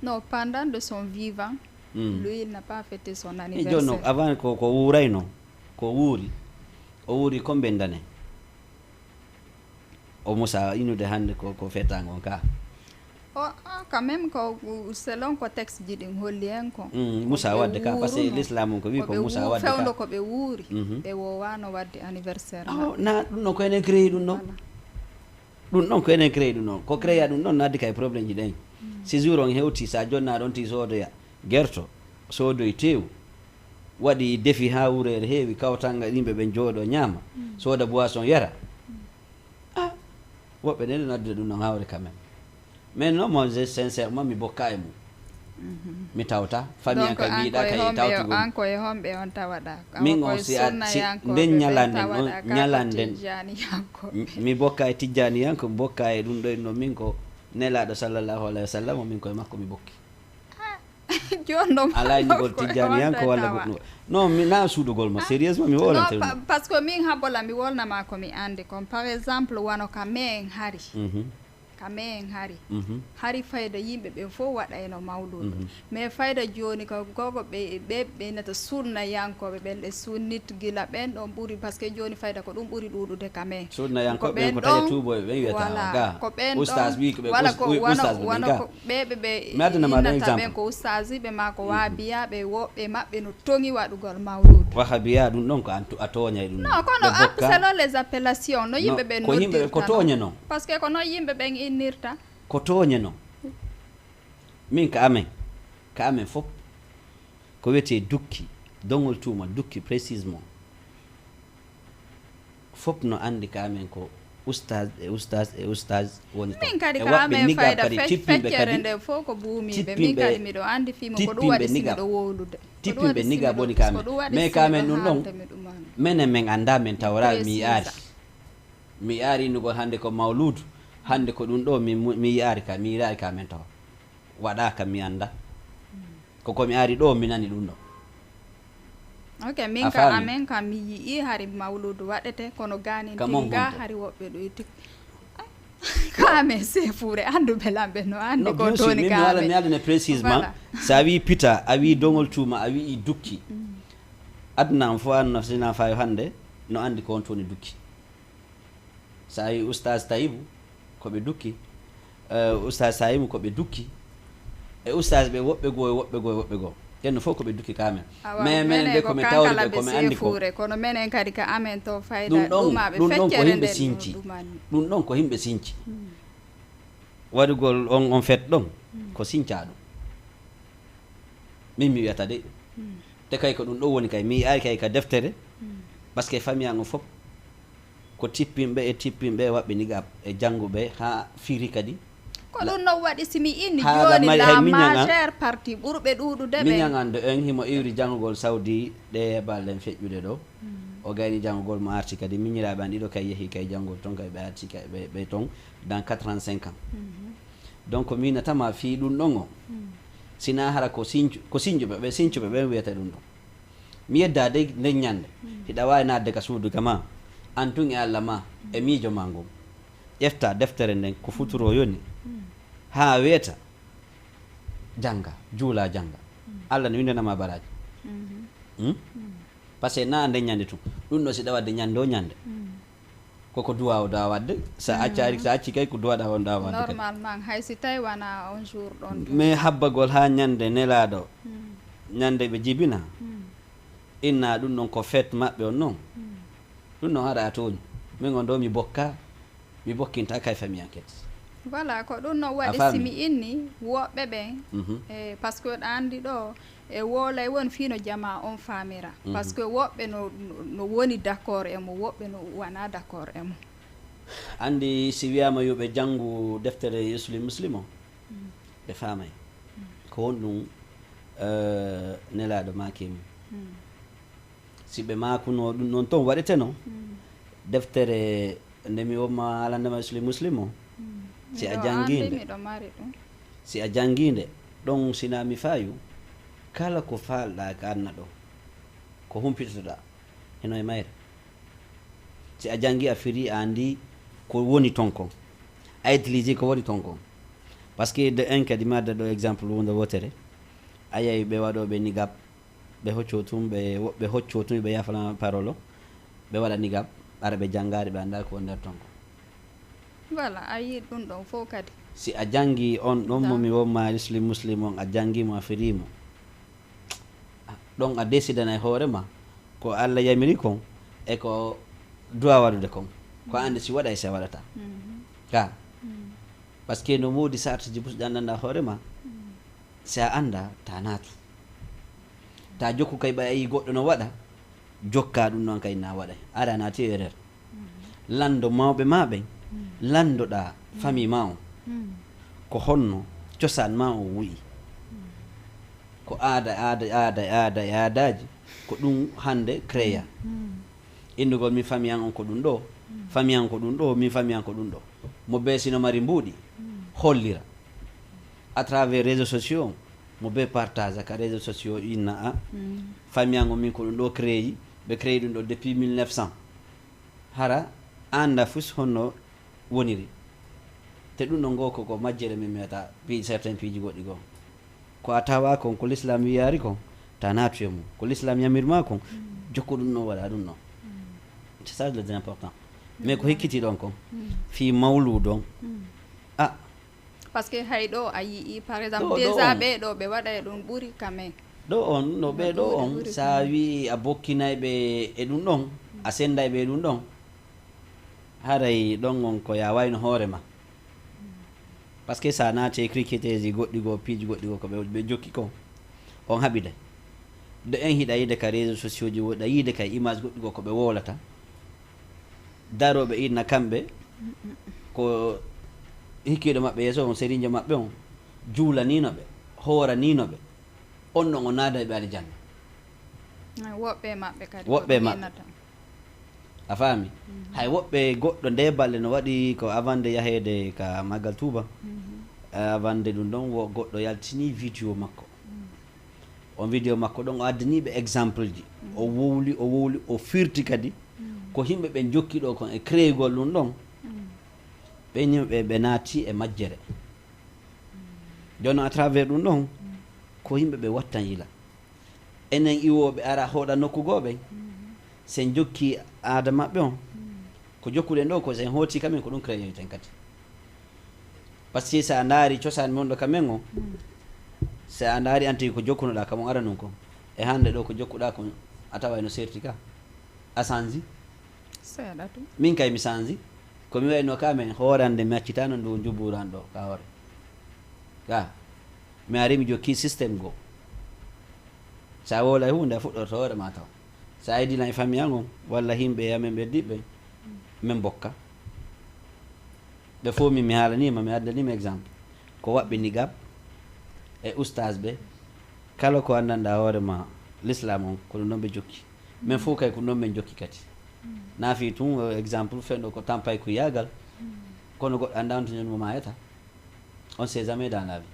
Non, pendant de son vivant, mm, lui, il n'a pas fêté son anniversaire. Jooni noon, avant ko, ko wuurayno, ko wuuri, o wuuri ko mbendane. O musa inude hannde ko, ko fettaango on ka. O, ah, quand même, ko, selon ko texte ji ɗin holli en ko. Mm, musa waɗde ka, parce que l'islam on ko wi ko musa waɗde ka. Fewndo ko ɓe wuuri, mhm, ɓe wowano waɗde anniversaire. Oh, na ɗum ɗon ko enen créé ɗum ɗon. Voilà. Ɗum ɗon ko enen créé ɗum ɗon. Ko créé ɗum ɗon, no addi kay problème ji ɗen. Mm. Si jour on hewti, sa jonna ɗon ti soodoya gerto, soodoy teewu, waɗi defi haa wureere heewi, kawtanga yimɓe ɓen jooɗo ñaama, mm, sooda boisson yara. Mm. Ah, woɓɓe nen no addude ɗum ɗon hawre quand même. Mais non, moi, je, sincèrement, mi bokka e mum. Mhm. Mi tawta. Famille an kay mbiɗa kay tawtugol. Donc, an ko e homɓe on tawaɗa? Min on si a, si nden ñalanden on, ñalanden. Mi bokka e tijjaniyanko, mi bokka e ɗum ɗo, no min ko Nelaaɗo sallallahu alayhi wa sallam, min ko e makko mi bokki. Ah, jooni noon alaa e nugol tijjaniyanko walla goɗɗum. Non, mi na suuɗugol ma, sérieusement, mi wolante ɗum. Parce que min habola mi wolnama ko mi anndi kon. Par exemple, wano ka me en hari. Mhm. Ka me en hari. Mhm. Hari fayda yimɓe ɓen fof waɗayno mawluudu. Mhm. Mais fayda jooni ko gogo ɓe, ɓe, ɓe nata sunnayankooɓe ɓen, ɓe sunnit gila ɓen ɗon ɓuri, parce que jooni fayda ko ɗum ɓuri ɗuuɗude ka me. Sunnayankooɓe ɓen ko taƴa tuuboyɓe ɓen wiyata ga. Ko ɓen ɗon, ustaz wi ko ɓe, wala ko, wano, wano ko ɓe ɓe mi addana ma ɗon innata exemple. Ɓen ko ustaziɓe ma ko, mhm, wahabiyaaɓe, woɓɓe maɓɓe no toŋi waɗugol mawluudu. Wahabiya ɗum ɗon ko an to-, a tooñay ɗum. Non, kono selon les appellations, no yimɓe ɓen noddirta non. Ko yimɓe ɓe, ko tooñe non. Parce que ko noon yimɓe ɓen innirta. Ko tooñe non. Min ka amen, ka amen fof, ko wiyetee dukki, doŋol tuuma dukki précisément. Fof no anndi ka amen ko ustaz e ustaz e ustaz woni toon. Min kadi ka amen fayda fe-, feccere nde fof ko buumiiɓe. Min kadi miɗo anndi fii mo ko ɗum waɗi si miɗo wowlude. Tippinɓe nigab woni ka amen. Mais ka amen ɗum ɗon, menen men anndaa, men tawraa, mi yi'aari. Mi yi'aari innugol hannde ko mawluudu, hannde ko ɗum ɗo, mi, mi yi'aari ka, mi yi'aari ka men tawa. Waɗaaka, mi anndaa. Ko ko mi ari ɗo, mi nani ɗum ɗo. Ok, min ka amen ka mi yi'i hari mawluudu waɗete, kono gaanintin ga hari woɓɓe ɗo itti. Ka amen seefuure, annduɓe lamɓe no anndi ko tooni ka amen. Mi wala mi adana précisément. Voilà. So a wi pita, a wi doŋol tuuma, a wi dukki. Mm. Aduna am fof, aduna sina fayo hannde, no anndi ko on tooni dukki. So a wi Oustaz Taïbou, ko ɓe dukki. Eh, Oustaz Saïmou, ko ɓe dukki. E Oustaz ɓe woɓɓe goo, e woɓɓe goo, e woɓɓe goo. Ɗen fof ko ɓe dukki ka amen. Awa, mais menen menen de ko ko men kankala tawri ɓe, ɓe ko men anndi ko. Seefuure, kono menen kadi ka amen to fayda ɗum ɗon, ɗumaɓe ɗum ɗon ko feccere yimɓe nden sinci. Ɗum ɗon ko yimɓe sinci. Waɗugol on, on fête ɗon, ko sincaa ɗum. Min mi wiyata de. Te kay ko ɗum ɗon woni kay, mi yi'aay kay ka deftere, parce que famille an on fof, ko tippinɓe e tippinɓe e waɗɓe niqab e jannguɓe haa firi kadi. Ko ɗum no waɗi si mi inni haala jooni mari la hay miñan an. Majeure partie ɓurɓe ɗuuɗude ɓe. Miñan an de en himo iwri janngugol Saudi ɗe balɗen feƴƴude ɗo. O gayni janngugol mo arti kadi miñiraaɓe an ɗiɗo kay yehi kay janngugol ton kay ɓe arti kay ɓe, ɓe ton dans quatre ans, cinq ans. Donc mi winatama fii ɗum ɗon o. Sina hara ko sinju, ko sinjuɓe, ɓe sinjuɓe ɓen wiyata ɗum ɗon. Mi yedda de nden ñande. Hiɗa waawi naatde ka suudu ka ma. An tun e Alla ma, e miijo ma ngon. Ƴefta deftere nden ko futuro yoni. Haa weeta. Jannga, juula jannga. Alla ne windanama baraaji. Hmm? Parce que na nden ñande tun. Ɗum ɗo si ɗa waɗde ñande o ñande. Koko duwa o duwa waɗde. Sa accaari, sa acci kay ko duwa ɗa on ɗa waɗde kadi. Normalement, hay si tawi wana on jour ɗon ɗum. Mais habbagol haa ñande nelaaɗo. Ñande ɓe jibina. Inna ɗum ɗon ko fête maɓɓe on non. Ɗum ɗon haɗa a tooñi. Min on ɗo mi bokka, mi bokkinta kay famille enquête. Voilà, ko ɗum no waɗi si mi inni woɓɓe ɓen. Mhm. E, parce que ɗa anndi ɗo, e woolay won fii no jama on faamira. Mhm. Parce que woɓɓe no, no, no woni d'accord e mo, woɓɓe no wana d'accord e mo. Anndi si wiyaama yo ɓe janngu deftere Hisnul Muslim o, ɓe faamay. Ko honɗum, eh, Nelaaɗo maaki e mum. Si ɓe maakuno ɗum noon toon waɗeteno, deftere nde mi wonma haalande ma Hisnul Muslim o, si a janngi nde, si a janngi nde, ɗon sina mi faayu, kala ko faalɗaa ka aduna ɗo, ko humpitotoɗaa, hino e mayre. Si a janngi, a firi, a anndi ko woni toon kon. A utilise ko woni toon kon. Parce que de un kadi mi adda ɗo exemple wonde wootere. A yiyay ɓe waɗooɓe niqab, ɓe hocco tun, ɓe, ɓe hocco tun, ɓe yaafana parole o. Ɓe waɗa niqab, ara ɓe janngaari, ɓe anndaa ko woni nder toon kon. Voilà, a yii ɗum ɗon fof kadi. Si a janngi on ɗon mo mi wonma Hisnul Muslim on, a janngi mo, a firi mo. Ɗon a décidana e hoore ma ko Alla yamiri kon e ko duwa waɗude kon. Ko a anndi si waɗay, si a waɗata. Ka. Parce que no woodi sartiji busuɗi anndanɗa hoore ma. Si a annda, ta naatu. Ta jokku kay ɓay a yii goɗɗo no waɗa, jokka ɗum noon kay na waɗay. Ara naati e erreur. Lanndo mawɓe ma ɓen, lanndoɗaa famille ma on. Ko honno cosaan ma on wuyi? Ko aada, aada, aada, aada e aadaaji, ko ɗum hannde créa. Innugol min famille an on ko ɗum ɗo, famille an ko ɗum ɗo, min famille an ko ɗum ɗo. Mo bee sino mari mbuuɗi, hollira. À travers réseaux sociaux, mo bee partage ka réseaux sociaux, inna a, famille an on min ko ɗum ɗo créi, ɓe créi ɗum ɗo depuis mille neuf cents. Hara annda fus honno woniri. Te ɗum ɗo ngo ko, ko majjere min mi wiyata piiji, certain piiji goɗɗi goo. Ko a tawa kon, ko l'islam wiyaari kon, ta naatu e mum. Ko l'islam yamir ma kon, jokku ɗum ɗo, waɗa ɗum ɗo. C'est ça le plus important. Mais ko hikkiti ɗon kon, fii mawluud on. Ah. Parce que hay ɗo a yii, par exemple, déjà ɓee ɗo ɓe waɗa e ɗum ɓuri quand même. Ɗo on, no ɓee ɗo on, sa wii a bokkinay ɓe e ɗum ɗon, a senday ɓe e ɗum ɗon, haray ɗon on ko ya wayno hoore ma. Parce que sa naati e critiqueteeji goɗɗi goo, piiji goɗɗi goo, ko ɓe, ɓe jokki kon, on haɓiday. De un hiɗa yiide ka réseaux sociaux ji, woɗa yiide kay image goɗɗi goo ko ɓe wowlata. Darooɓe inna kamɓe, ko hikkiiɗo maɓɓe yeeso on, serinjo maɓɓe on, juulanino ɓe, hooranino ɓe. On ɗon o naaday ɓe aljanna. Ay, woɓɓe e maɓɓe kadi, woɓɓe e maɓɓe. A faami? Hay woɓɓe goɗɗo nde balle no waɗi ko avant de yaheede ka Maggal Tuuba. Eh, avant de ɗum ɗon, wo goɗɗo yaltini vidéo makko. On vidéo makko ɗon, o addani ɓe exemple ji. O wowli, o wowli, o firti kadi. Ko yimɓe ɓen jokki ɗo kon e créegol ɗum ɗon. Ɓen yimɓe ɓe naati e majjere. Jooni à travers ɗum ɗon, ko yimɓe ɓe wattan yila. Enen iwooɓe ara hoɗa nokku goo ɓen, sen jokki aada maɓɓe on, ko jokkuɗen ɗo ko sen hooti kamen ko ɗum créoyten kadi. Parce que sa ndaari cosaan men ɗo kamen o, Si a ndaari an tigi ko jokkunoɗaa kam on aranun kon, e hannde ɗo ko jokkuɗaa kon, a taway no serti ka. A sanji. Seeɗa tun. Min kay mi sanji. Ko mi wayno ka men hoore an nde mi accitano ndu njuburan ɗo ka hoore. Ka mi ari mi jokki système goo. Si a wowlay huunde a fuɗɗorto hoore ma taw. Si a aidinay famille an on walla himɓe amen ɓe diɓɓe, men bokka. Ɓe fof min mi haalanima, mi addanima exemple. Ko waɓɓe niqab e oustaz ɓe, kala ko anndanɗa hoore ma l'islam on, ko ɗum ɗon ɓe jokki. Men fof kay ko ɗum ɗon men jokki kadi. Na fi tun, eh, exemple fenɗo ko tampay ko yagal, kono goɗɗo annda on to ñande mo mayata. On sait jamais dans la vie.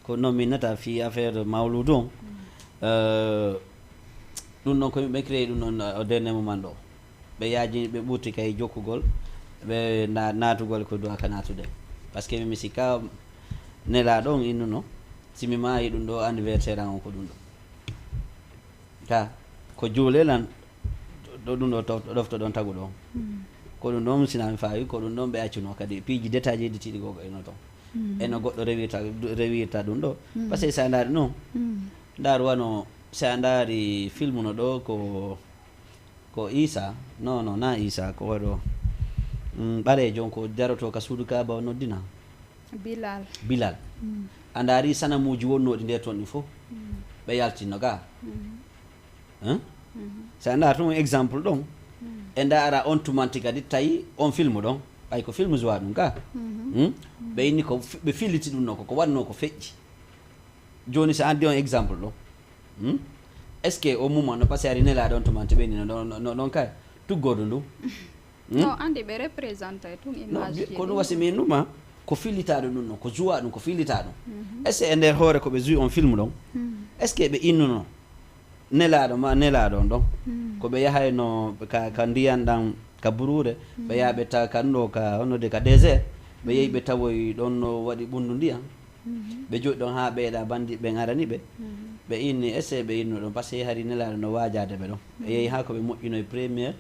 Ko non min nata fi affaire mawludu on. Euh, ɗum ɗon ko yimɓe créé ɗum ɗon au dernier moment ɗo. Ɓe yaajini, ɓe ɓurti kay jokkugol, ɓe na-, naatugol ko duwa ka naatude. Par ce que min mi sikka nelaaɗo on innuno, si mi maayi ɗum ɗo anniversaire an on ko ɗum ɗo. Ka ko juulel an ɗo ɗum ɗo to-, ɗofto ɗon tagu ɗo. Ko ɗum ɗon sina mi faawi, ko ɗum ɗon ɓe accuno kadi piiji détaillé ɗi tiiɗi gogo eno ton. Eno goɗɗo rewirta, rewirta ɗum ɗo. Par ce que si a ndaari non, ndaar wano si a ndaari film no ɗo ko, ko Isa, non, non, na Isa, ko waɗo, mm, ɓaleejo on ko daroto ka suudu Kaaba o noddina. Bilal. Bilal. A ndaari sanamuuji wonnooɗi nder ton ɗin fof, ɓe yaltinno ga. Hein? Si a ndaari tun exemple ɗon, e ndaara on tumanti kadi tawi on film ɗon, ɓay ko film jowa ɗum ga. Hmm? Ɓe inni ko fi-, ɓe filliti ɗum no ko, ko waɗno ko feƴƴi. Jooni si a addi on exemple ɗo, hmm? Est-ce que o muma no passer ari nelaaɗo on tumanti ɓe inni no, no, no, no, non kay tuggodu ndu? Hmm? No, andi ɓe représente tun Non, image bi-, ko ɗum wasi min numa ko fillitaɗo ɗum ɗon, ko jowa ɗum, ko fillitaɗo. Est-ce que e nder hoore ko ɓe joui on film ɗon, est-ce que ɓe innuno nelaɗo ma nelaɗo on ɗon? Ko ɓe yahayno ka, ka ndiyan ɗan, ka buruure, ɓe yaha ɓe tawa ka ɗum ɗo ka, honno de, ka désert, ɓe yehi ɓe tawoyi ɗon no waɗi ɓundu ndiyan. Ɓe joɗi ɗon haa ɓeyɗa bandi ɓen arani ɓe. Ɓe inni, est-ce que ɓe inno ɗon? Parce que hari nelaɗo no waajade ɓe ɗon. Ɓe yehi haa ko ɓe moƴƴinoyi première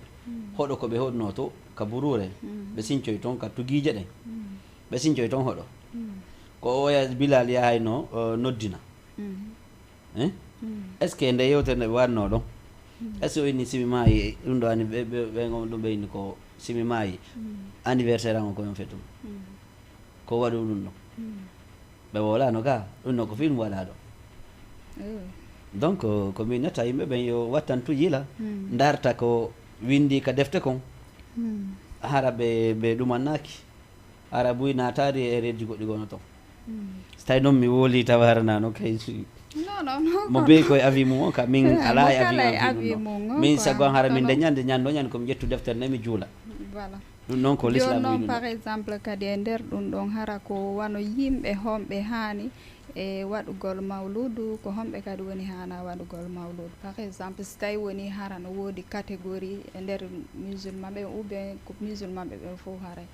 hoɗo ko ɓe hoɗno to ka buruure. Ɓe sincoyi ton ka tugiije ɗen. Ɓe sincoyi ton hoɗo. Ko oya Bilal yahayno, eh, noddina. Hein? Est-ce que nde yewtere nde ɓe waɗno ɗon? Est-ce que o inni si mi maayi, ɗum ɗo ani-, ɓe, ɓe, ɓe, on ɗum ɓe inni ko si mi maayi, anniversaire an o ko on fetum? Ko waɗu ɗum ɗo? Ɓe wolano ga, ɗum ɗo ko film waɗaɗo. Donc, ko min netta yimɓe ɓen yo wattantu yila, ndarta ko windi ka defte kon. Hara ɓe, ɓe ɗumannaki. Hara buy naataari e erreur ji goɗɗi gono ton. So tawi noon mi wooli tawa hara na noon kay si-, Non, non, non. Mo beyi koye avis mum on ka min alaa e avis mum on. Min Quoi. Sago an hara min nde ñande, ñande o ñande ko mi ƴettu deftere nde mi juula. Voilà. Ɗum noon ko l'islam Jooni noon, wiɗum. Par exemple, kadi e nder ɗum ɗon hara ko wano yimɓe homɓe haani e waɗugol mawludu, ko homɓe kadi woni haana waɗugol mawludu? Par exemple, si tawi woni hara no woodi catégorie e nder musulman ɓe ou bien ko musulman ɓe ɓen fof haray?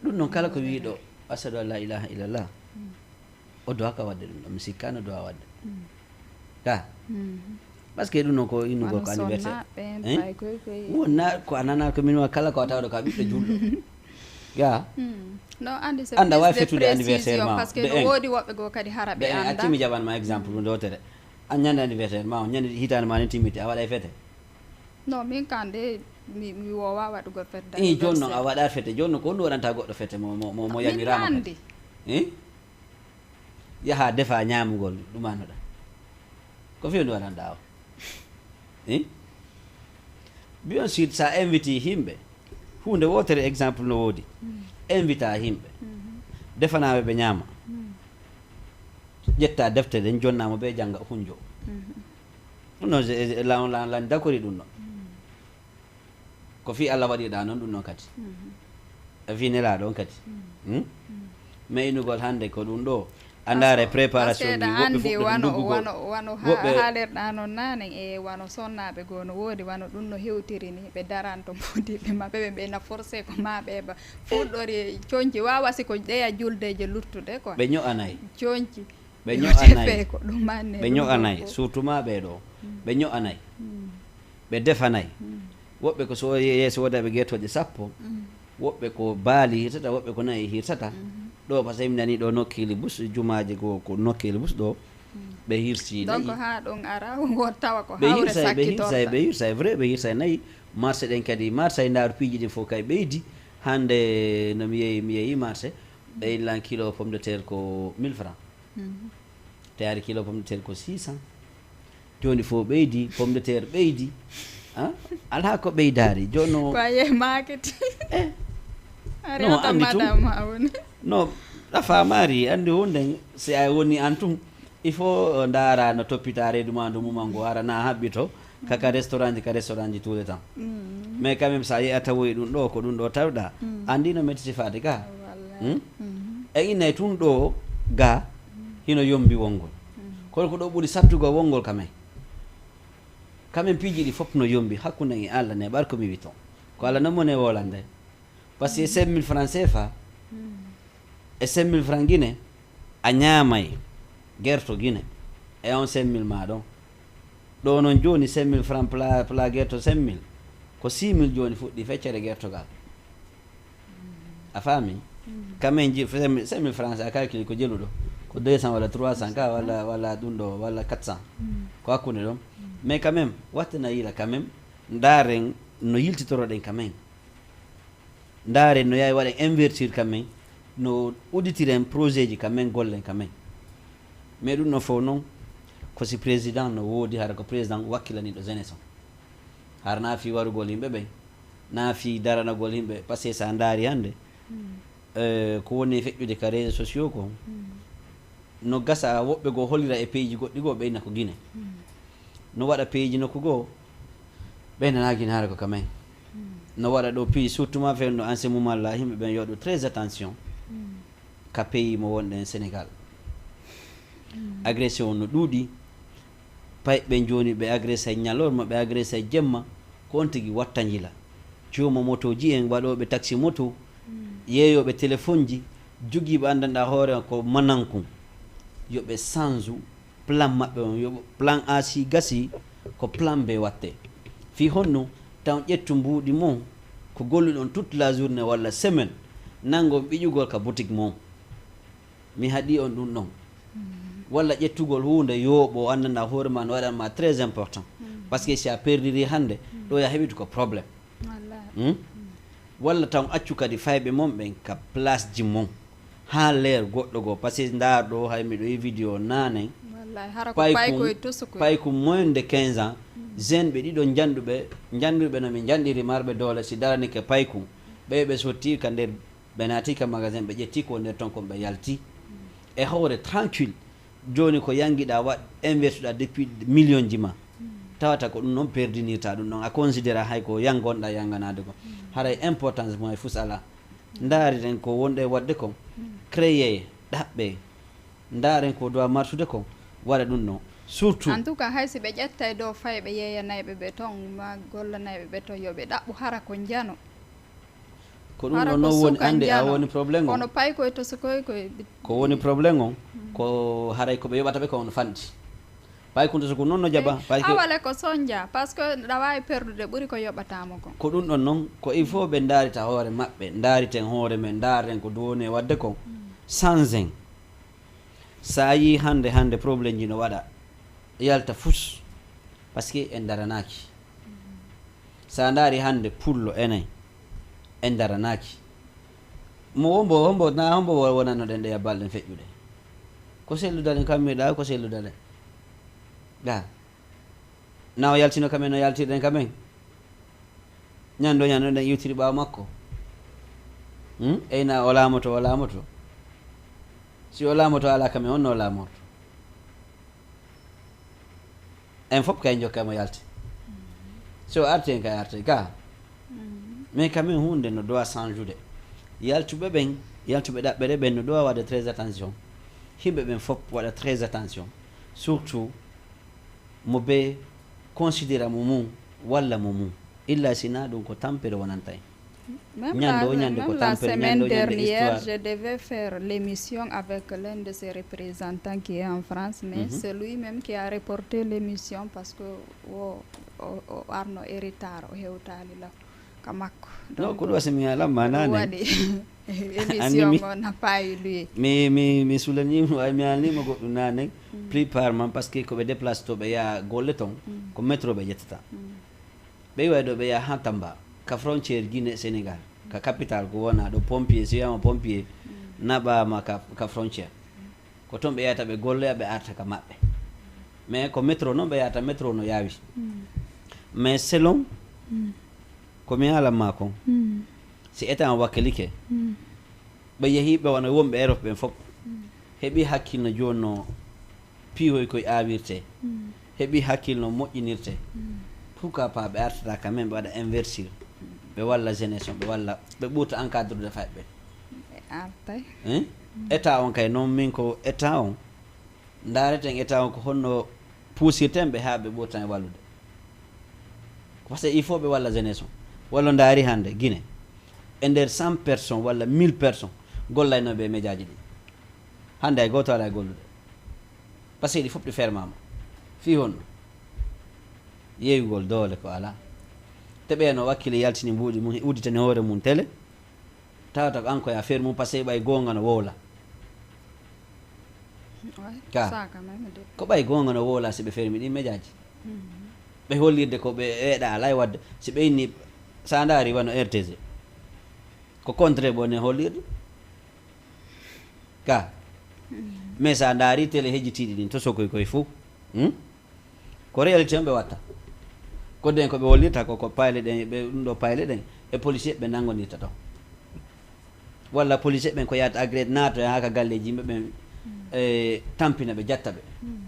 Ɗum noon kala ko wiiɗo ashadu an la ilaha illallah, o dowaka waɗde ɗum ɗo, mi sikkaano dowa waɗde. Ka. Parce que ɗum noon ko innugol ko anniversaire. Hein? Wonna ko a nana ko min wa kala ko a tawɗo ka ɓiɗɗo julɗo. Ya. No andi c'est Anda plus wawi de fetude anniversaire précision ma. Parce que Ɓe no en. Woodi woɓɓe goo kadi hara ɓe Ɓe en anda. Acci mi jaɓan ma exemple ɗum ɗo tere. An ñande anniversaire ma on, ñande hitaande ma nen timmitte, a waɗay fete? Non, min kan de mi, mi wowa waɗugol fête I jooni noon a d'anniversaire. Waɗa fete, jooni noon ko honɗum waɗanta goɗɗo fete mo, mo, mo, mo Min yamiraama andi. Hein? Yaha defa ñaamugol ɗumanoɗa. Ko fewndo waɗanɗa o? Hein? Bien sûr, sa invite yimɓe, huunde wootere exemple no woodi. Invita yimɓe. Defanaɓe ɓe ñaama. Ƴetta defte ɗen, jonnamo ɓe jannga hunjo. Ɗum noon, je- je- lan, lan, lan dakori ɗum ɗo. Ko fii Allah waɗirɗa noon ɗum ɗon kadi. A fii nelaaɗo on kadi. Hmm? Mais innugol hannde ko ɗum ɗo. A ndaare préparation Parce que ji, aɗa woɓɓe andi fuɗɗoto wano, duggugol. Wano, wano ha-, Woɓɓe haalirɗa noon naane e wano sonnaaɓe goo no woodi, wano ɗum no hewtiri ni, ɓe daranto modiɓɓe maɓɓe, ɓe, ɓe na forcé ko ma ɓe ba fuɗɗori conci, wawa si ko ɗeya juldeje luttude quoi. Ɓe ño'anay. Conci. Ɓe ño'anay. Ko ɗum anne, ɓe ño'anay, surtout ma ɓee ɗo. Ɓe ño'anay. Ɓe defanay. Woɓɓe ko so ye-, yeeso wooda ɓe geetooje sappo. Woɓɓe ko baali hirtata, woɓɓe ko nayi hirtata. Ɗo, parce que mi nani ɗo nokkeli bus, jumaaje goo ko nokkeli bus ɗo, ɓe hirsi donc nayi. Ha ɗum ara wo tawa ko Ɓe hawre hirsay, ɓe hirsay, ɓe sakkitorta. Hirsay, vrai, ɓe hirsay nayi. Marché ɗen kadi, marché e ndaaru piiji ɗin fof kay ɓeydi. Hannde no mi yehi, mi yehi marché, ɓe illan kilo pomme de terre ko mille francs. Te hari kilo pomme de terre ko six cents. Jooni fof ɓeydi, pomme de terre ɓeydi. Ah, alaa ko ɓeydaari. Jooni o Ko a yehi market. Eh. Ari Non, oto anndi tun. Madame ma woni. No, a faamaari, anndi huunde, si a woni an tun, il faut, eh, ndaara no toppita reedu ma ndu muman ngu, hara na haɓɓito, ka, ka restaurant ji, ka restaurant ji tout le temps. Mais quand même, so a yehi a tawoyi ɗum ɗo, ko ɗum ɗo tawɗa, anndi no metti sifaade ka. Wallaahi. Hmm? E innay tun ɗo ga, hino yombi wongol. Kono ko ɗo ɓuri sattugo wongol quand même. Quand même, piiji ɗi fof no yombi hakkunde e Allah ne, ɓar ko mi wi ton. Ko Allah no mone wolande. Parce que cinq mille francs C F A, e cinq mille francs Guinée, a ñaamay gerto Guinée, e on cinq mille ma ɗon. Ɗo non jooni cinq mille francs pla, pla gerto cinq mille, ko six mille jooni fuɗɗi feccere gertogal. A faami? Quand même, ji, cinq mille francs, a calcule ko jeluɗo. Ko deux cents walla trois cents ka, walla, walla ɗum ɗo, walla quatre cents. Ko hakkunde ɗon. Mais quand même, wattana yila quand même, ndaaren no yiltitoroɗen quand même. Ndaaren no yawi waɗen investir quand même, no udditiren projet ji quand même, gollen quand même. Mais ɗum no fof non, ko si président no woodi, hara ko président wakkilaniɗo jeunesse on. Hara na fi warugol yimɓe ɓen, na fi daranagol yimɓe, parce que sa ndaari hannde, eh, ko woni e feƴƴude ka réseaux sociaux ko, no gasa woɓɓe goo holira e pays ji goɗɗi goo ɓe inna ko Guinée. No waɗa pays ji nokku goo, ɓe nana Guinée hara ko quand même. No waɗa ɗo pays, surtout ma fen ɗo en ce moment là, yimɓe ɓen yo ɗo très attention ka pays mo wonɗen Sénégal. Agression no ɗuuɗi, pay ɓe jooni ɓe agressay ñalorma, ɓe agressay jemma, ko on tigi watta njila. Jooma motoji en, waɗooɓe taxi moto, yeeyooɓe téléphone ji, jogiiɓe anndanɗa hoore ko manankun, yo ɓe change plan maɓɓe on, yo plan A si gasi, ko plan B watte. Fii honno? Taw ƴettu mbuuɗi mon, ko golluɗon toute la journée walla semaine, nangon ɓiƴugol ka boutique mon. Mi haɗi on ɗum ɗon. Walla ƴettugol huunde yooɓo, anndanɗa hoore ma no waɗan ma très important. Parce que si a perdiri hannde, ɗo ya heɓitu ko problème. Wallaahi. Hmm? Walla tan accu kadi fayɓe mon ɓen ka place ji mon. Haa leer goɗɗo goo. Parce que ndaar ɗo, hay miɗo yi vidéo naane. Wallaahi, hara ko Paykun, paykoy tosokoy. Paykun moins de quinze ans. Jeune ɓe ɗiɗo njanɗuɓe, njanɗuɓe no mi njanɗiri marɓe doole si daranike paykun. Ɓe ɓe sotti ka nder, ɓe naati ka magasin, ɓe ƴetti ko nder ton kon ɓe yalti. E hoore tranquille. Jooni ko yangiɗa waɗ, investuɗa depuis million ji ma. Tawata ko ɗum noon perdinirta ɗum ɗon. A considéra hay ko yangonɗa yanganaade ko. Haray importance mo e fus ala. Ndaari ɗen ko wonɗe waɗde kon. Créer, ɗaɓɓe. Ndaaren ko doit marsude kon. Waɗa ɗum ɗon. Surtout. En tout cas, hay si ɓe ƴettay ɗo fay ɓe yeeyanayɓe ɓe ton, ma gollanayɓe ɓe ton, yo ɓe ɗaɓɓu hara ko njano. Ko ɗum ɗon noon woni, annde a woni problème on. Kono pay koye to so koye koye. Ko woni problème on, ko haray ko ɓe yoɓata ɓe ko on fanɗi. Pay kunto so ko noon no jaɓa. Pay ko awale ko sonja, parce que ɗa waawi perdude ɓuri ko yoɓataama kon. Ko ɗum ɗon noon, ko il faut ɓe ndaarita hoore maɓɓe, ndaariten hoore men, ndaaren ko duwoni e waɗde kon, sangen. So a yii hannde, hannde problème ji no waɗa, yalta fus, parce que en daranaaki. So a ndaari hannde pullo enen, en daranaaki. Mo wombo, wombo, na hombo wo-, wonanno ɗen ɗe balɗen feƴƴuɗe? Ko selludaɗen kammi ɗa, ko selludaɗen. Ɗa. Na o yaltino kamen, no yaltirɗen kamen? Ñando, ñando ɗen iwtiri ɓaawo makko. Hmm? Eyna o laamoto, o laamoto. Si o laamoto ala kamen, on no laamorto. En fof kay jokkay mo yalti. So arti en kay artay ga. Mais quand même huunde no doit change-ude. Yaltuɓe ɓen, yaltuɓe ɗaɓɓere ɓen no doit waɗde très attention. Yimɓe ɓen fof waɗa très attention. Surtout mo ɓe considéra mo mum walla mo mum. Illa sina ɗum ko tampere wonanta en. Même la, même la semaine dernière, je devais faire l'émission avec l'un de ses représentants qui est en France, mais c'est lui-même qui a reporté l'émission parce que o, o, o arno e retard, o hewtali law ka makko. Non, ko ɗum wasi mi alamma nane. Waɗi. Émission o na paayi luye. Mi mi mi sulanima, way mi alnima goɗɗum nanen. Plupart man parce que ko ɓe déplace to ɓe yaha golle ton, ko métro ɓe ƴettata. Ɓe iway ɗo ɓe yaha ha Tamba ka frontière Guinée Sénégal, ka capital ko wona ɗo pompier, si wiyama pompier naɓama ka, ka frontière. Ko ton ɓe yahata ɓe golloya ɓe arta ka maɓɓe. Mais ko métro noon ɓe yahata, métro no yaawi. Mais selon ko mi haalan ma kon, si état on wakkilike, ɓe yehi ɓe wona wonɓe Europe ɓen fof heɓi hakkil no jooni no piihoy koye awirte, heɓi hakkil no moƴƴinirte. Pourquoi pas ɓe artata quand même ɓe waɗa investir, ɓe walla jeunesse on, ɓe walla ɓe ɓurta encadre de fayɓe ɓe. Artay. Hein? État on kay noon min ko état on ndaareten état on ko honno puusirten ɓe haa ɓe ɓurtan e wallude. Parce que il faut ɓe walla jeunesse on. Walla ndaari hannde Guinée e nder cent personnes walla mille personnes gollaynooɓe e médiaji ɗi. Hannde hay gooto alaa e gollude. Parce que ɗi fof ɗi fermama. Fii honno? Yeeyugol doole ko alaa. Te ɓe no wakkili yaltini mbuuɗi mum, udditani hoore mum télé. Tawata ko an ko ya feere mum, parce que ɓay goonga no wowla. Ka ko ɓay goonga no wowla si ɓe fermi ɗin médiaji. Ɓe hollirde ko ɓe eeɗa alay wadde. Si ɓe inni, sa ndaari wano R T G, ko contraire ɓe woni e hollirde. Ka mais sa ndaari télé hejjitiiɗi ɗin to sokoy koye fof. Hmm? Ko réalité on ɓe watta. Kodden ko ɓe hollirta ko, ko payle ɗen, ɓe ɗum ɗo payle ɗen e policier ɓe nanngondirta ɗon. Walla policier ɓen ko yahata agré naatoya haa ka galleeji yimɓe ɓen, e tampina ɓe, jatta ɓe.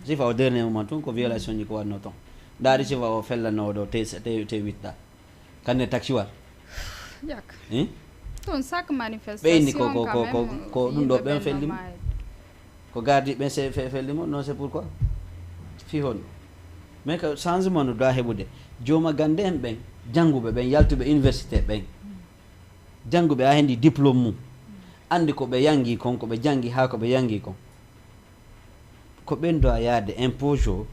Sifa o dernier moment tun ko violation ji ko wanno ton. Ndaari sifa o fellanoowo ɗo te, te, te witta. Kanne taxiwal. Yak. Hein? Ton chaque manifestation ɓe inni ko, ko, ko, ko, ko ɗum ɗo ɓen felli mo. Ko gardi ɓen se fe-, felli mo, non c'est pourquoi. Fii honno? Mais ko changement no doit heɓude. Jooma gannde en ɓen, jannguɓe ɓen, yaltuɓe université ɓen. Jannguɓe haa hendi diplôme mum. Anndi ko ɓe yanngi kon, ko ɓe janngi haa ko ɓe yanngi kon. Ko ɓen doit yaade impose o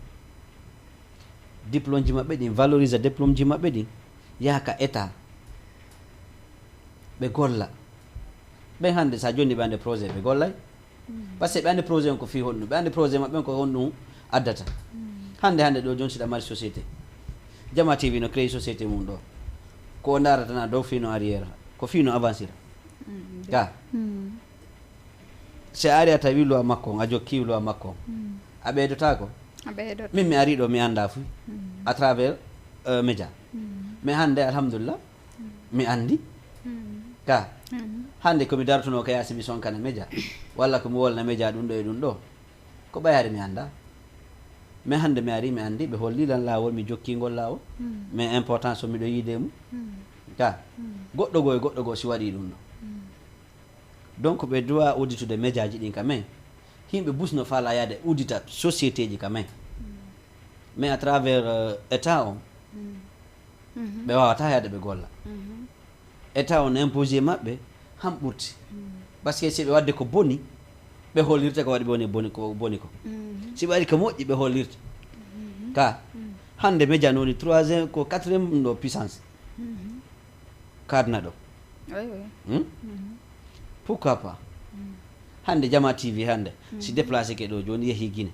diplôme ji maɓɓe ɗin, valorise diplôme ji maɓɓe ɗin, yaha ka état. Ɓe golla. Ɓen hannde sa jonni ɓe annde projet ɓe gollay. Parce que ɓe anndi projet on ko fii honɗum, ɓe anndi projet maɓɓe on ko honɗum addata. Hannde, hannde ɗo jooni siɗa mari société. Jama T V no créé société mum ɗo. Ko o ndaarata na dow fii no arrière, ko fii no avancira. Ga. Si a ari a tawi loi makko on, a jokki loi makko on. A ɓeydotaako? A ɓeydoto. Min mi ari ɗo mi annda fuy. À travers, euh, média. Mais hannde, alhamdulillah, mi anndi. Ka. Hannde ko mi dartuno ka yaasi mi sonkana média. Walla ko mi wolna média ɗum ɗo e ɗum ɗo. Ko ɓayaade mi annda. Mais hannde mi ari mi anndi, ɓe holli lan laawol, mi jokki ngol laawol. Mais importance o miɗo yiide e mum. Ka. Goɗɗo goo e goɗɗo goo si waɗi ɗum ɗo. Donc ɓe doit udditude médiaji ɗin ka men. Yimɓe bus no faala yaade uddita société ji ka men. Mais à travers, euh, état on, ɓe wawata yaade ɓe golla. État on imposé maɓɓe han ɓurti. Parce que si ɓe wadde ko boni, ɓe hollirta ko waɗi boni, boni ko boni ko. Si ɓe waɗi ko moƴƴi, ɓe hollirta. Ka hannde média no woni troisième, ko quatrième ɗo puissance. Ka aduna ɗo. Oui, oui. Hmm? Pourquoi pas? Hannde Jama T V hannde, si déplacé ke ɗo jooni yehi Guinée.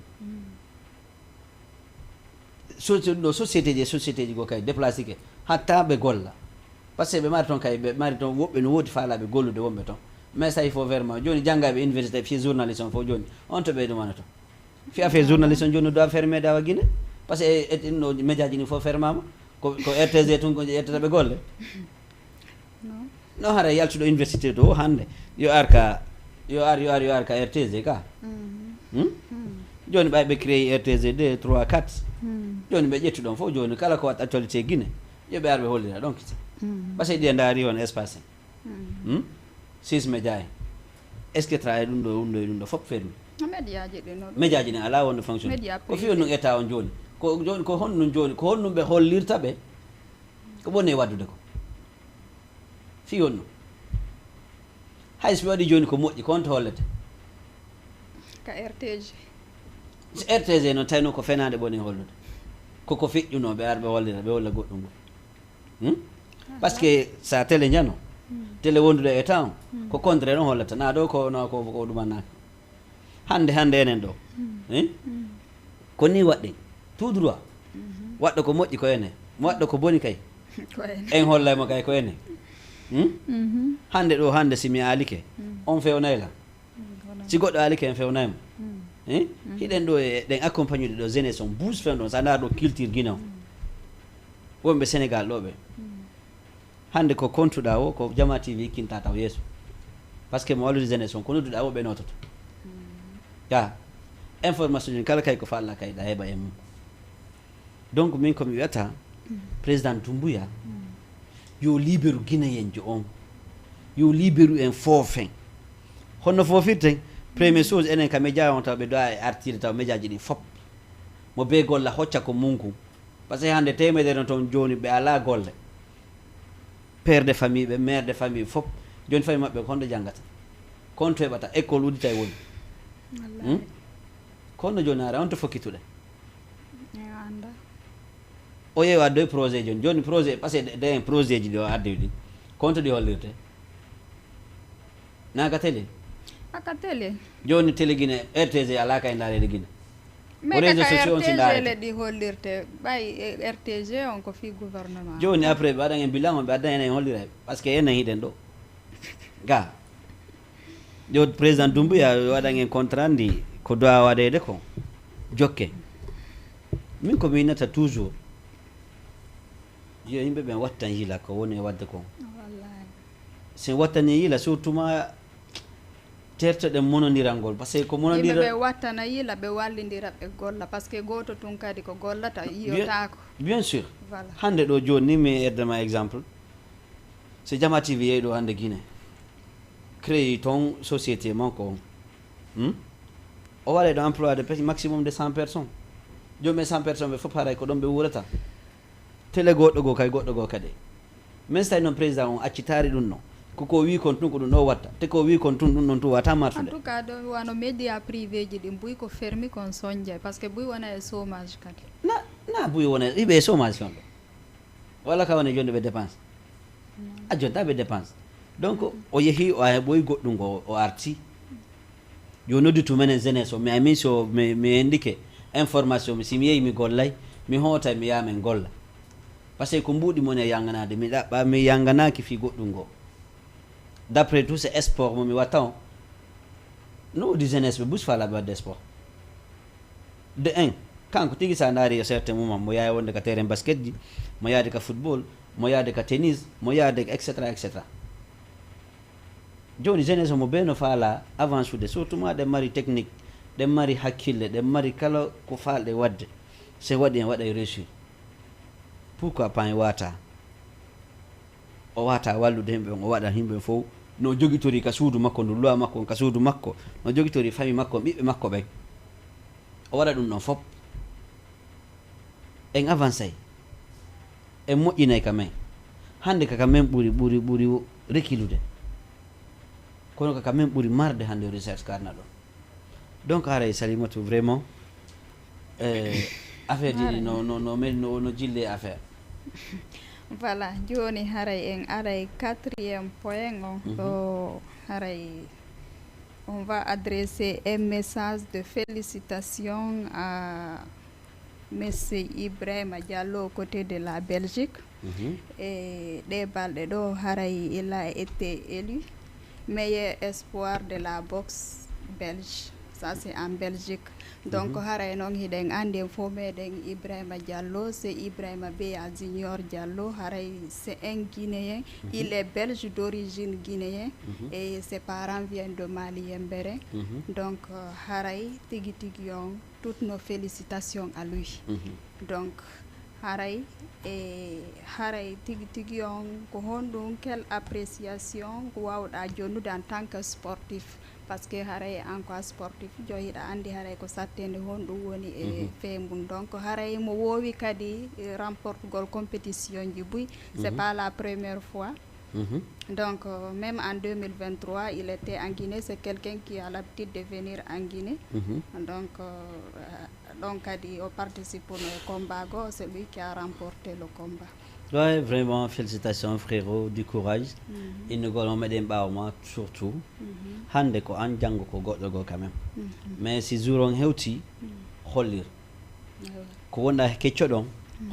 So, so, ɗo société ji, société ji goo kay déplacé ke, hatta ɓe golla. Parce que ɓe mari toon kay, ɓe mari toon woɓɓe no woodi faalaaɓe gollude wonɓe toon. Mais ça, il faut vraiment, jooni janngayɓe université, fii journaliste on fof jooni, on to ɓeyɗum wona toon. Fii affaire journaliste on jooni no doit fermé dawa Guinée. Parce que e, e, no médiaji ni fof fermama. Ko, ko R T G tun ko ƴettata ɓe golle. Non. No hara yaltuɗo université to hannde. Yo ar ka, yo ar, yo ar, yo ar ka R T G ka. Hmm? Jooni ɓay ɓe créé R T G deux, trois, quatre. Jooni ɓe ƴettu ɗon fof jooni kala ko wat actualité Guinée. Yo ɓe ar ɓe hollira ɗon kisa. Parce que ɗiya ndaari on espace. Hmm? Six média en. Est-ce que tra e ɗum ɗo, ɗum ɗo, e ɗum ɗo fof fermi? Médiaji ɗi no. Médiaji ɗi alaa wonde fonctionné. Média ko fii privé. Honɗum état on jooni? Ko jooni, ko honɗum jooni? Ko honɗum ɓe hollirta ɓe? Ko ɓurni e waɗdude ko. Fii honɗum? Hay so ɓe waɗi jooni ko moƴƴi, ko honto hollete? Ka R T G. So R T G noon tawi noon ko fenaande ɓurni e hollude. Ko ko feƴƴunoo ɓe ar ɓe hollira, ɓe holla goɗɗum ngol. Hmm? Parce que sa télé njano, Télé wonduɗo e temps ko contraire on hollata na ɗo ko no ko ko ɗumannaaka. Hannde hannde enen ɗo eh? Ko ni waɗɗen tout droit. Waɗɗo ko moƴƴi ko enen, waɗɗo ko boni kay en hollay mo kay ko enen. Hmm? Hannde ɗo hannde si mi alike on fewnay la, si goɗɗo alike en fewnay mo. Eh? Hiɗen ɗo e ɗen accompagnude ɗo jeunesse on bus fewndo on sa ndaar ɗo culture guinée on wonɓe sénégal ɗo ɓe. Hannde ko kontuɗaa o ko Jama T V ikkinta taw yeeso. Par ce que mo wallude jeunesse on ko nodduɗaa o ɓe noototo. Ya information ji kala kay ko falla kay ɗa heɓa e mum. Donc min ko mi wiyata président Doumbouya yo liberu guinéen jo on, yo liberu en foofen. Honno foofirten? Première chose enen ka média on taw ɓe dowa e artire taw média ji ɗi fop mo be golla hocca ko mum kum. Par ce que hannde temedere no toon jooni ɓe alaa golle. Père de famille ɓe mère de famille fof jooni famille maɓɓe ko honɗo janngata? Ko honto heɓata école uddita e woni? Hmm? Ko honno jooni ara on to fokkituɗe? O yeewa doy projet jooni jooni projet par ce que de en projet ji ɗi o addi ɗi ko honto ɗi hollirte? Naa ka télé? Aka télé. Jooni télé Guinée, R T G alaa kay ndaareede Guinée. Mais réseaux sociaux on si ndaarete. Leɗɗi hollirte ɓay R T G on ko fii gouvernement. Jooni après ɓe waɗan en bilan on ɓe addan enen en holliray parce que enen hiɗen ɗo ga. Yo président Doumbouya waɗan en contrat ndi ko dowa waɗeede ko jokke. Min ko mi innata toujours yo yimɓe ɓen wattan yila ko woni e waɗde kon. Wallahi. Sen wattani yila surtout ma tertoɗen monondirangol par ce que ko monondira ɓe wattana yila ɓe wallidira ɓe golla par ce que goto tun kadi ko gollata yiyotaako. Bien sûr. Voilà. Hannde ɗo jooni ni mi eddama exemple so Jama T V yehi ɗo hannde Guinée créé toon société makko on. Hmm? O waɗa ɗo emploi de pêche maximum de cent personnes. Joomum e cent personnes ɓe fof haray ko ɗon ɓe wuurata. Télé goɗɗo goo kay goɗɗo goo kadi. Min so tawi noon président on accitaari ɗum ɗon koko wii kon tun ko ɗum ɗo watta te ko wii kon tun ɗum ɗon tun wata martude. En tout cas ɗo wano média privé ji ɗin buy ko fermi kon sonjay par ce que buy wona e chômage kadi. Na na buy wona hiɓe e chômage kon ɗo walla ka wona e jonde ɓe dépense. A jonta ɓe dépense donc o yehi o heɓoyi goɗɗum ngo o arti. Yo nodditu menen jeunesse o mi ami so mi mi endike information mi si mi yehi mi gollay mi hootay mi yaha min golla. Par ce que ko mbuuɗi mon e yanganade mi ɗaɓɓa mi yanganaki fii goɗɗum ngo. D'après tout c'est sport mo mi watta on. No woodi jeunesse ɓe bus faalaɓe wadde sport. De un kanko tigi sa ndaari yo certain moment mo yawi wonde ka terrain basket ji, mo yaade ka football, mo yaade ka tennis, mo yaade ka et cetera et cetera. Jooni jeunesse omo bee no faalaa avancude surtout ma ɗen mari technique, ɗen mari hakkille, ɗen mari kala ko faalɗe waɗde. So waɗi en waɗay réussir. Pourquoi pas en waata o waata wallude yimɓe ɓen o waɗa yimɓe ɓen fof no jogitori ka suudu makko ndu loi makko on ka suudu makko no jogitori famille makko on ɓiɓɓe makko ɓen. O waɗa ɗum ɗon fof. En avancay en moƴƴinay ka men. Hannde kaka men ɓuri ɓuri ɓuri rekilude. Kono kaka men ɓuri marde hannde recherche karna ɗon. Donc haray Salimatu vraiment eh, affaire ji ɗi no no no mel no no jille affaire. Voilà, jooni haray en aray quatrième point on ɗo haray on va adresser un message de félicitation à monsieur Ibrahima Diallo au côté de la Belgique. E ɗe balɗe ɗo haray il a été élu meilleur espoir de la boxe belge, ça c'est en Belgique. Donc haray noon hiɗen anndi en fof meɗen Ibrahima Diallo, c'est Ibrahima Beya Junior Diallo, haray c'est un Guinéen, il est belge d'origine guinéen et ses parents viennent de Mali Yembere. Donc haray tigi tigi on toutes nos félicitations à lui. Donc haray e haray tigi tigi on ko honɗum quelle appréciation ko wawɗa jonnude en tant que sportif? Par ce que haray an ko a sportif jo hiɗa anndi haray ko sattende honɗum woni e fee mum. Donc haray mo woowi kadi remportugol compétition ji buy, c'est pas la première fois. Donc même en deux mille vingt-trois il était en Guinée, c'est quelqu'un qui a l'habitude de venir en Guinée. Donc ɗon kadi o participe no e combat goo, c'est lui qui a remporté le combat. Ouais, vraiment, félicitations, frérot, du courage. Innugol mo meɗen ɓaawo ma, surtout. Hannde ko an, janngo ko goɗɗo goo quand même. Mais si jour on hewti, hollir. Ko wonɗa keccoɗon,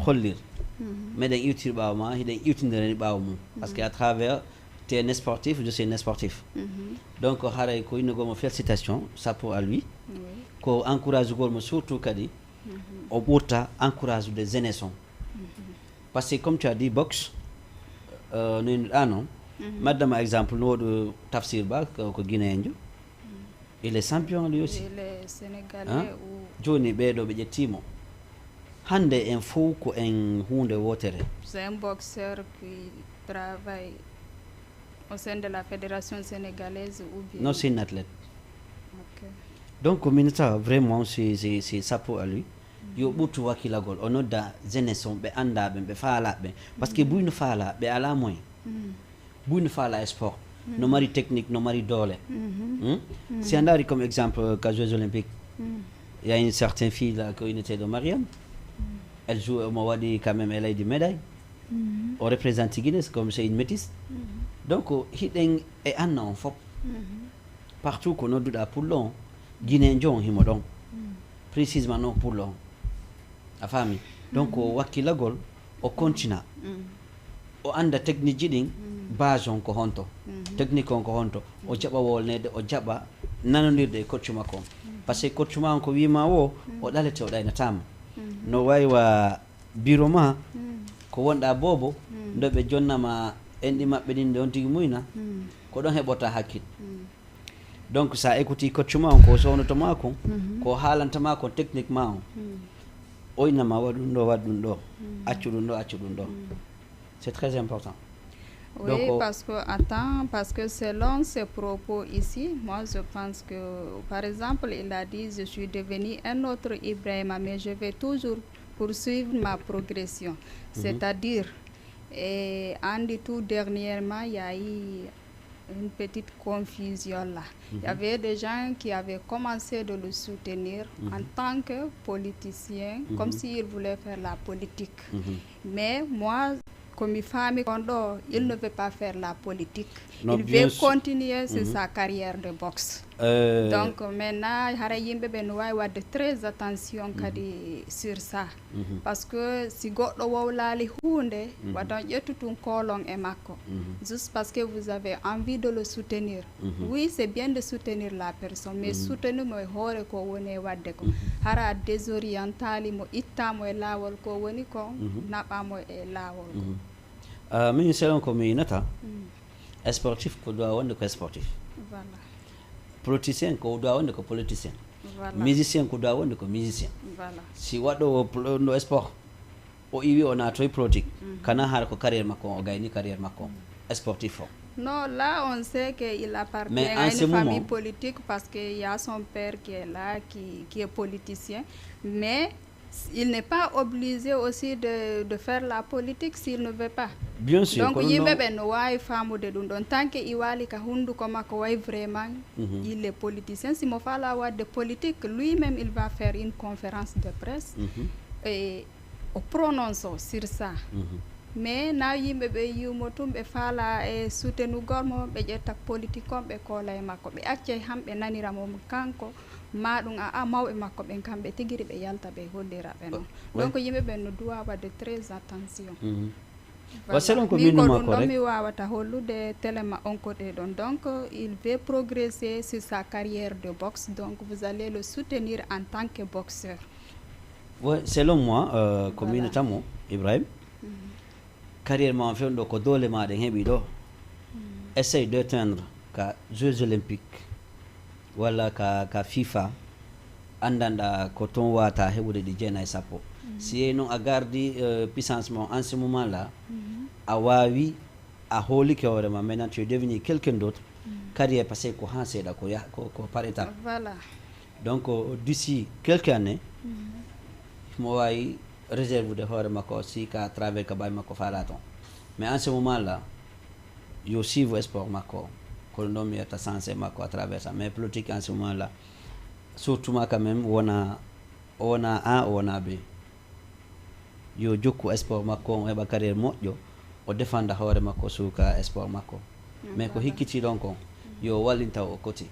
hollir. Meɗen iwtiri ɓaawo ma, hiɗen iwtindira ni ɓaawo mum. Parce que à travers, t'es un sportif, je suis un sportif. Donc, haray ko innugol mo félicitation, chapeau à lui. Ko encourage gol mo surtout kadi, o ɓurta encourage de jeunesse on. Parce que comme tu as dit, boxe, euh, no innuɗa noon, mi adda ma exemple, no woɗo Tafsir Ba, ko, ko Guinéen jo. Il est champion lui aussi. Il est sénégalais. Hein? Ou jooni ɓeeɗo ɓe ƴettiimo. Hannde en fof ko en huunde wootere. C'est un boxeur qui travaille au sein de la fédération sénégalaise ou bien... Non, c'est un athlète. Ok. Donc, min tawa vraiment, c'est, c'est, c'est chapeau à lui. Yo ɓurtu wakkilagol, o nodda jeunesse on, ɓe annda ɓen, ɓe faala ɓen. Parce que buy no faala, ɓe ala moyen. Buy no faala e sport. No mari technique, no mari doole. Hmm? Si a ndaari comme exemple, euh, ka Jeux Olympiques, il y a une certaine fille là, ko inneteeɗo Mariam. Elle joue, omo waɗi quand même, elle a eu des médailles. O représente Guinée, c'est comme c'est une métisse. Donc, hiɗen e anna on fof. Partout ko nodduɗa pullo on, Guinéen jo on himo ɗon. Précisément non pullo on. A faami? Donc, o wakkilagol, o kontina. O annda technique ji ɗin, base on ko honto. Technique on ko honto. O jaɓa wolneede, o jaɓa nanondirde e coach makko on. Parce que coach ma on ko wiima wo, o ɗalete, o ɗaynataama. No wayi wa biro ma, ko wonɗa boobo, ndo ɓe jonnama enɗi maɓɓe ɗin, ɓe on tigi muyna, ko ɗon heɓorta hakkil. Donc, sa écouti coach ma on, ko sownoto ma kon, ko haalanta ma kon technique ma on, o inna ma, waɗu ɗum ɗo, waɗu ɗum ɗo, accu ɗum ɗo, accu ɗum ɗo. C'est très important. Oui, donc, euh, parce que, attends, parce que selon ses propos ici, moi je pense que, par exemple, il a dit, je suis devenu un autre Ibrahima, mais je vais toujours poursuivre ma progression. C'est-à-dire, et en tout dernièrement, il y a eu une petite confusion là. Il y avait des gens qui avaient commencé de le soutenir en tant que politicien, comme s'il voulait faire la politique. Mais moi, ko mi faami kon ɗo, il ne veut pas faire la politique. Non, il veut continuer sur sa carrière de boxe. Euh, donc, maintenant, hara yimɓe ɓe no wawi wadde très attention kadi sur ça. Parce que si goɗɗo wowlali hunde, wata on ƴettu tun kolon e makko. Juste parce que vous avez envie de le soutenir. Oui, c'est bien de soutenir la personne, mais soutenu mo e hoore ko woni e wadde ko. Hara a désorientali mo, itta mo e laawol ko woni kon, naɓa mo e laawol ko. Ah, min selon ko mi yinata, sportif ko doit wonde ko sportif. Voilà. Politicien ko doit wonde ko politicien. Voilà. Musicien ko doit wonde ko musicien. Voilà. Si waɗɗo o pl-, no sport, o iwi o naatoy politique, kana hara ko carrière makko on, o gayni carrière makko on, sportif o. Non, là, on sait qu'il appartient à une famille politique parce qu'il y a son père qui est là, qui, qui est politicien. Mais il n'est pas obligé aussi de, de faire la politique s'il ne veut pas. Bien sûr, donc, yimɓe ɓe no wawi famude ɗum ɗon. Tant que i wali ka hunduko makko, way vraiment, il est politicien. Si mo fala wadde politique, lui-même, il va faire une conférence de presse. Et o prononce sur ça. Mais na yimɓe ɓe yiwmo tun, ɓe faala e soutenugol mo, ɓe ƴetta politique on, ɓe koola e makko, ɓe acca e hamɓe nanira mo kanko, ma ɗum a, a mawɓe makko ɓen, kamɓe tigiri ɓe yalta, ɓe hollira ɓe non. Donc yimɓe ɓen no duwa wadde très attention. Voilà. Selon ko min ko ɗum ɗon mi wawata hollude telema on côté ɗon. Donc, il veut progresser sur sa carrière de boxe. Donc, vous allez le soutenir en tant que boxeur. Ouais, selon moi, euh, ko minata mo, Ibrahim, carrière ma on fewn ɗo ko doole ma ɗen heɓi ɗo. Essaye d'atteindre ka Jeux Olympiques walla ka, ka FIFA, anndanɗa ko ton wata heɓude ɗi jeenayi sappo. Si yehi noon a gardi, euh, puissance ma on en ce moment là, a wawi, a hoolike hoore ma, maintenant tu es devenu quelqu'un d'autre, carrière passé ko han seeɗa, ko yah-, ko, ko par étape. Voilà. Donc, euh, d'ici quelques années, mo wawi réserve de hoore makko si ka travers ka bawi makko fala ton. Mais en ce moment là, yo suive sport makko, ko ɗum ɗon mi yetta sensé makko à travers ça. Mais politique en ce moment là, surtout ma quand même, wona, o wona A, o wona B. yo jokku sport makko on, o heɓa carrière moƴƴo, o defanda hoore makko, suuka sport makko. Mais ko hikkiti ɗon kon, yo wallin taw o koti.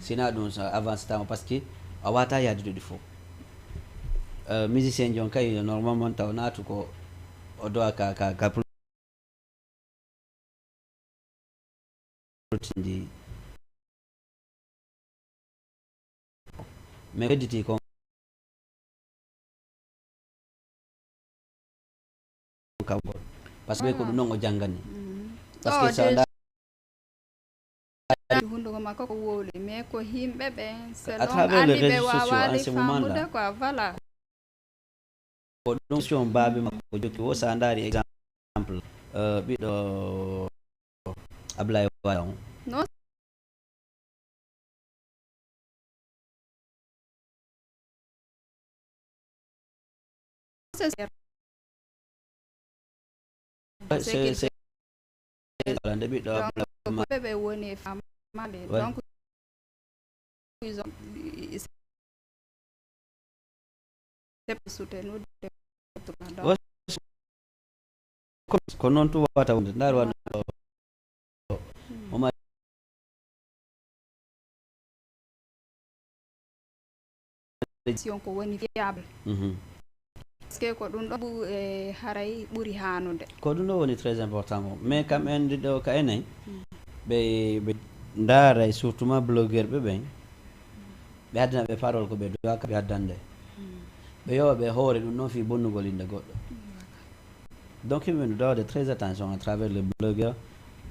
Sina ɗum so avancé tama, parce que a wata yaadude ɗi fof. Euh, musicien jon kay, normalement, taw naatu ko o doa ka, ka, ka plotindi. Mais wedditi kon kam, parce que ko ɗum ɗon o janngani. Parce que sa nda- hunduko makko ko wowli, mais ko yimɓe ɓe, selon, à travers les réseaux sociaux, en ce moment là, famude quoi, voilà. Ko ɗum question baabi makko jokki. Wo sa ndaari exemple, euh, ɓiɗɗo Ablaye Wade on. Non. C'est, c'est, c'est, voilà, nde ɓiɗɗo donc, Ablaye ko ɓe ɓe woni e famade. Ouais. Donc, ils ont, c'est pour soutenir. Donc, ko, ko noon tun wawata wonde. Ndaar wano ɗo. Hmm. O mari si on ko woni fiable. Mhm. Parce que ko ɗum ɗo ɓu-, e, haray ɓuri haanude. Ko ɗum ɗo woni très important mo. Mais kam en ɗiɗo ka enen, ɓe, ɓe ndaara e surtout ma blogueur ɓe ɓen, ɓe addana ɓe parole ko ɓe doa ka ɓe addande. Ɓe yowa ɓe hoore ɗum ɗon fii bonnugol innde goɗɗo. Donc, yimɓe no dawde très attention à travers les blogueurs.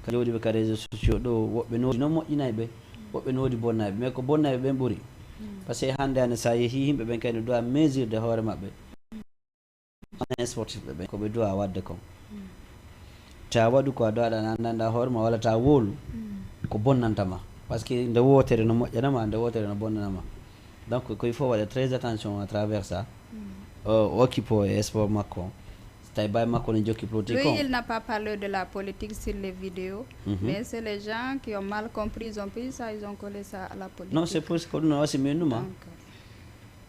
Ka jooɗiiɓe ka réseaux sociaux ɗo, woɓɓe no woodi no moƴƴinay ɓe, woɓɓe no woodi bonnay ɓe. Mais ko bonnay ɓe ɓen ɓuri. Parce que hannde hannde sa yehi yimɓe ɓen kay no doa mesure de hoore maɓɓe. Hono sportif ɓe ɓen, ko ɓe doa wadde kon. Ta waɗu ko a doaɗa, a anndanɗa hoore ma, walla ta wowlu ko bonnanta ma. Parce que nde wootere no moƴƴana ma, nde wootere no bonnana ma. Donc, ko il faut waɗa très attention à travers ça. O, o occupe e sport makko. So tawi baay makko ne jokki politique. Lui, on, il n'a pas parlé de la politique sur les vidéos, mais c'est les gens qui ont mal compris, ils ont pris ça, ils ont collé ça à la politique. Non, c'est pour ko ɗum o wasi min numa. Donc,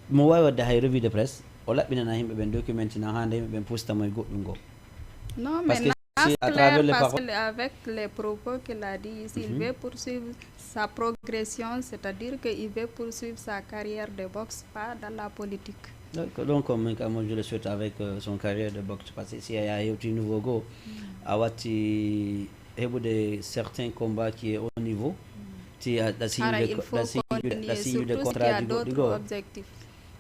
mo waawi waɗde hay revue de presse, o laɓɓinana yimɓe ɓen, documentina hannde yimɓe ɓen pustamo e goɗɗum goo. Non, mais parce que si à travers les paroles, parce que avec les propos qu'il a dit ici, il veut poursuivre sa progression, c'est-à-dire qu'il veut poursuivre sa carrière de boxe, pas dans la politique. Donc, donc, min kam, moi, je le souhaite avec, euh, son carrière de boxe, parce que si a yewti niveau goo, a watti heɓude certains combats qui est haut niveau, ti a, a signude, il faut a signude, a signude contrat ji goɗɗi goo. Objectif.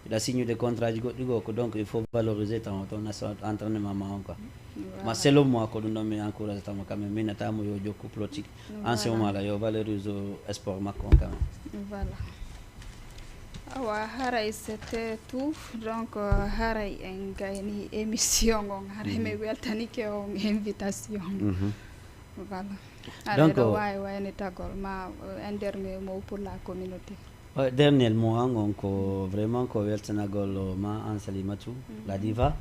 Hiɗa signude contrat ji goɗɗi goo, ko donc il faut valoriser ton, ton entraînement ma on quoi. Voilà. Ma selon moi, ko ɗum ɗon mi encourage tamo quand même, mi natamo yo jokku politique. Voilà. En ce moment là, yo valorise sport makko on quand même. Voilà. Awa, haray c'était tout. Donc, euh, haray en gayni émission on, haray mi weltanike on invitation. Voilà. Haray donc, ɗo waawi waynitagol ma, euh, un dernier mot pour la communauté. Euh, dernier mot an on ko vraiment ko weltanagol ma an Salimatu, la diva.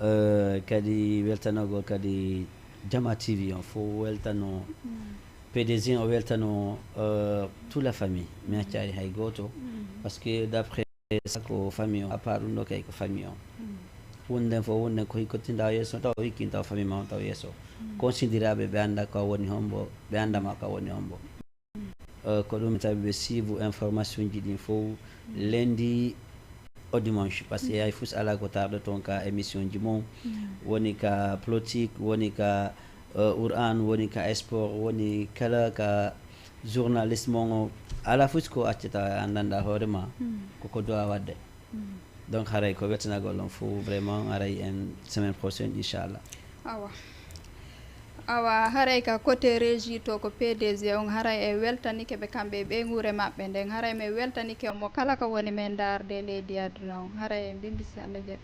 Euh, kadi weltanagol kadi Jama T V on fof weltano, P D G o weltano, euh, toute la famille. Mi accaali hay gooto. Parce que d'après ça ko famille on, à part ɗum ɗo kay ko famille on. Wonde fof, wonde ko hikkotinta yeeso taw, hikkinta famille ma on taw yeeso. Considérable ɓe annda ko woni hombo, ɓe annda ma ko woni hombo. Euh, ko ɗum tawi ɓe suivre information ji ɗin fof lundi au dimanche, parce que hay fus ala ko tarɗo toon ka émission ji mon, woni ka politique, woni ka, euh, Qur'an, woni ka sport, woni kala ka journaliste mon o, ala fus ko accata anndanɗa hoore ma, koko doa wadde. Donc, haray ko weltanagol on fof, vraiment, haray en semaine prochaine, inchallah. Awa. Awa, haray ka côté régie to ko P D G on, haray e weltanike ɓe kamɓe e ɓeynguure maɓɓe nden, haray mi weltanike on mo kala ko woni men ndaarde leydi aduna on, haray e mbimbisi Allah jaɓi.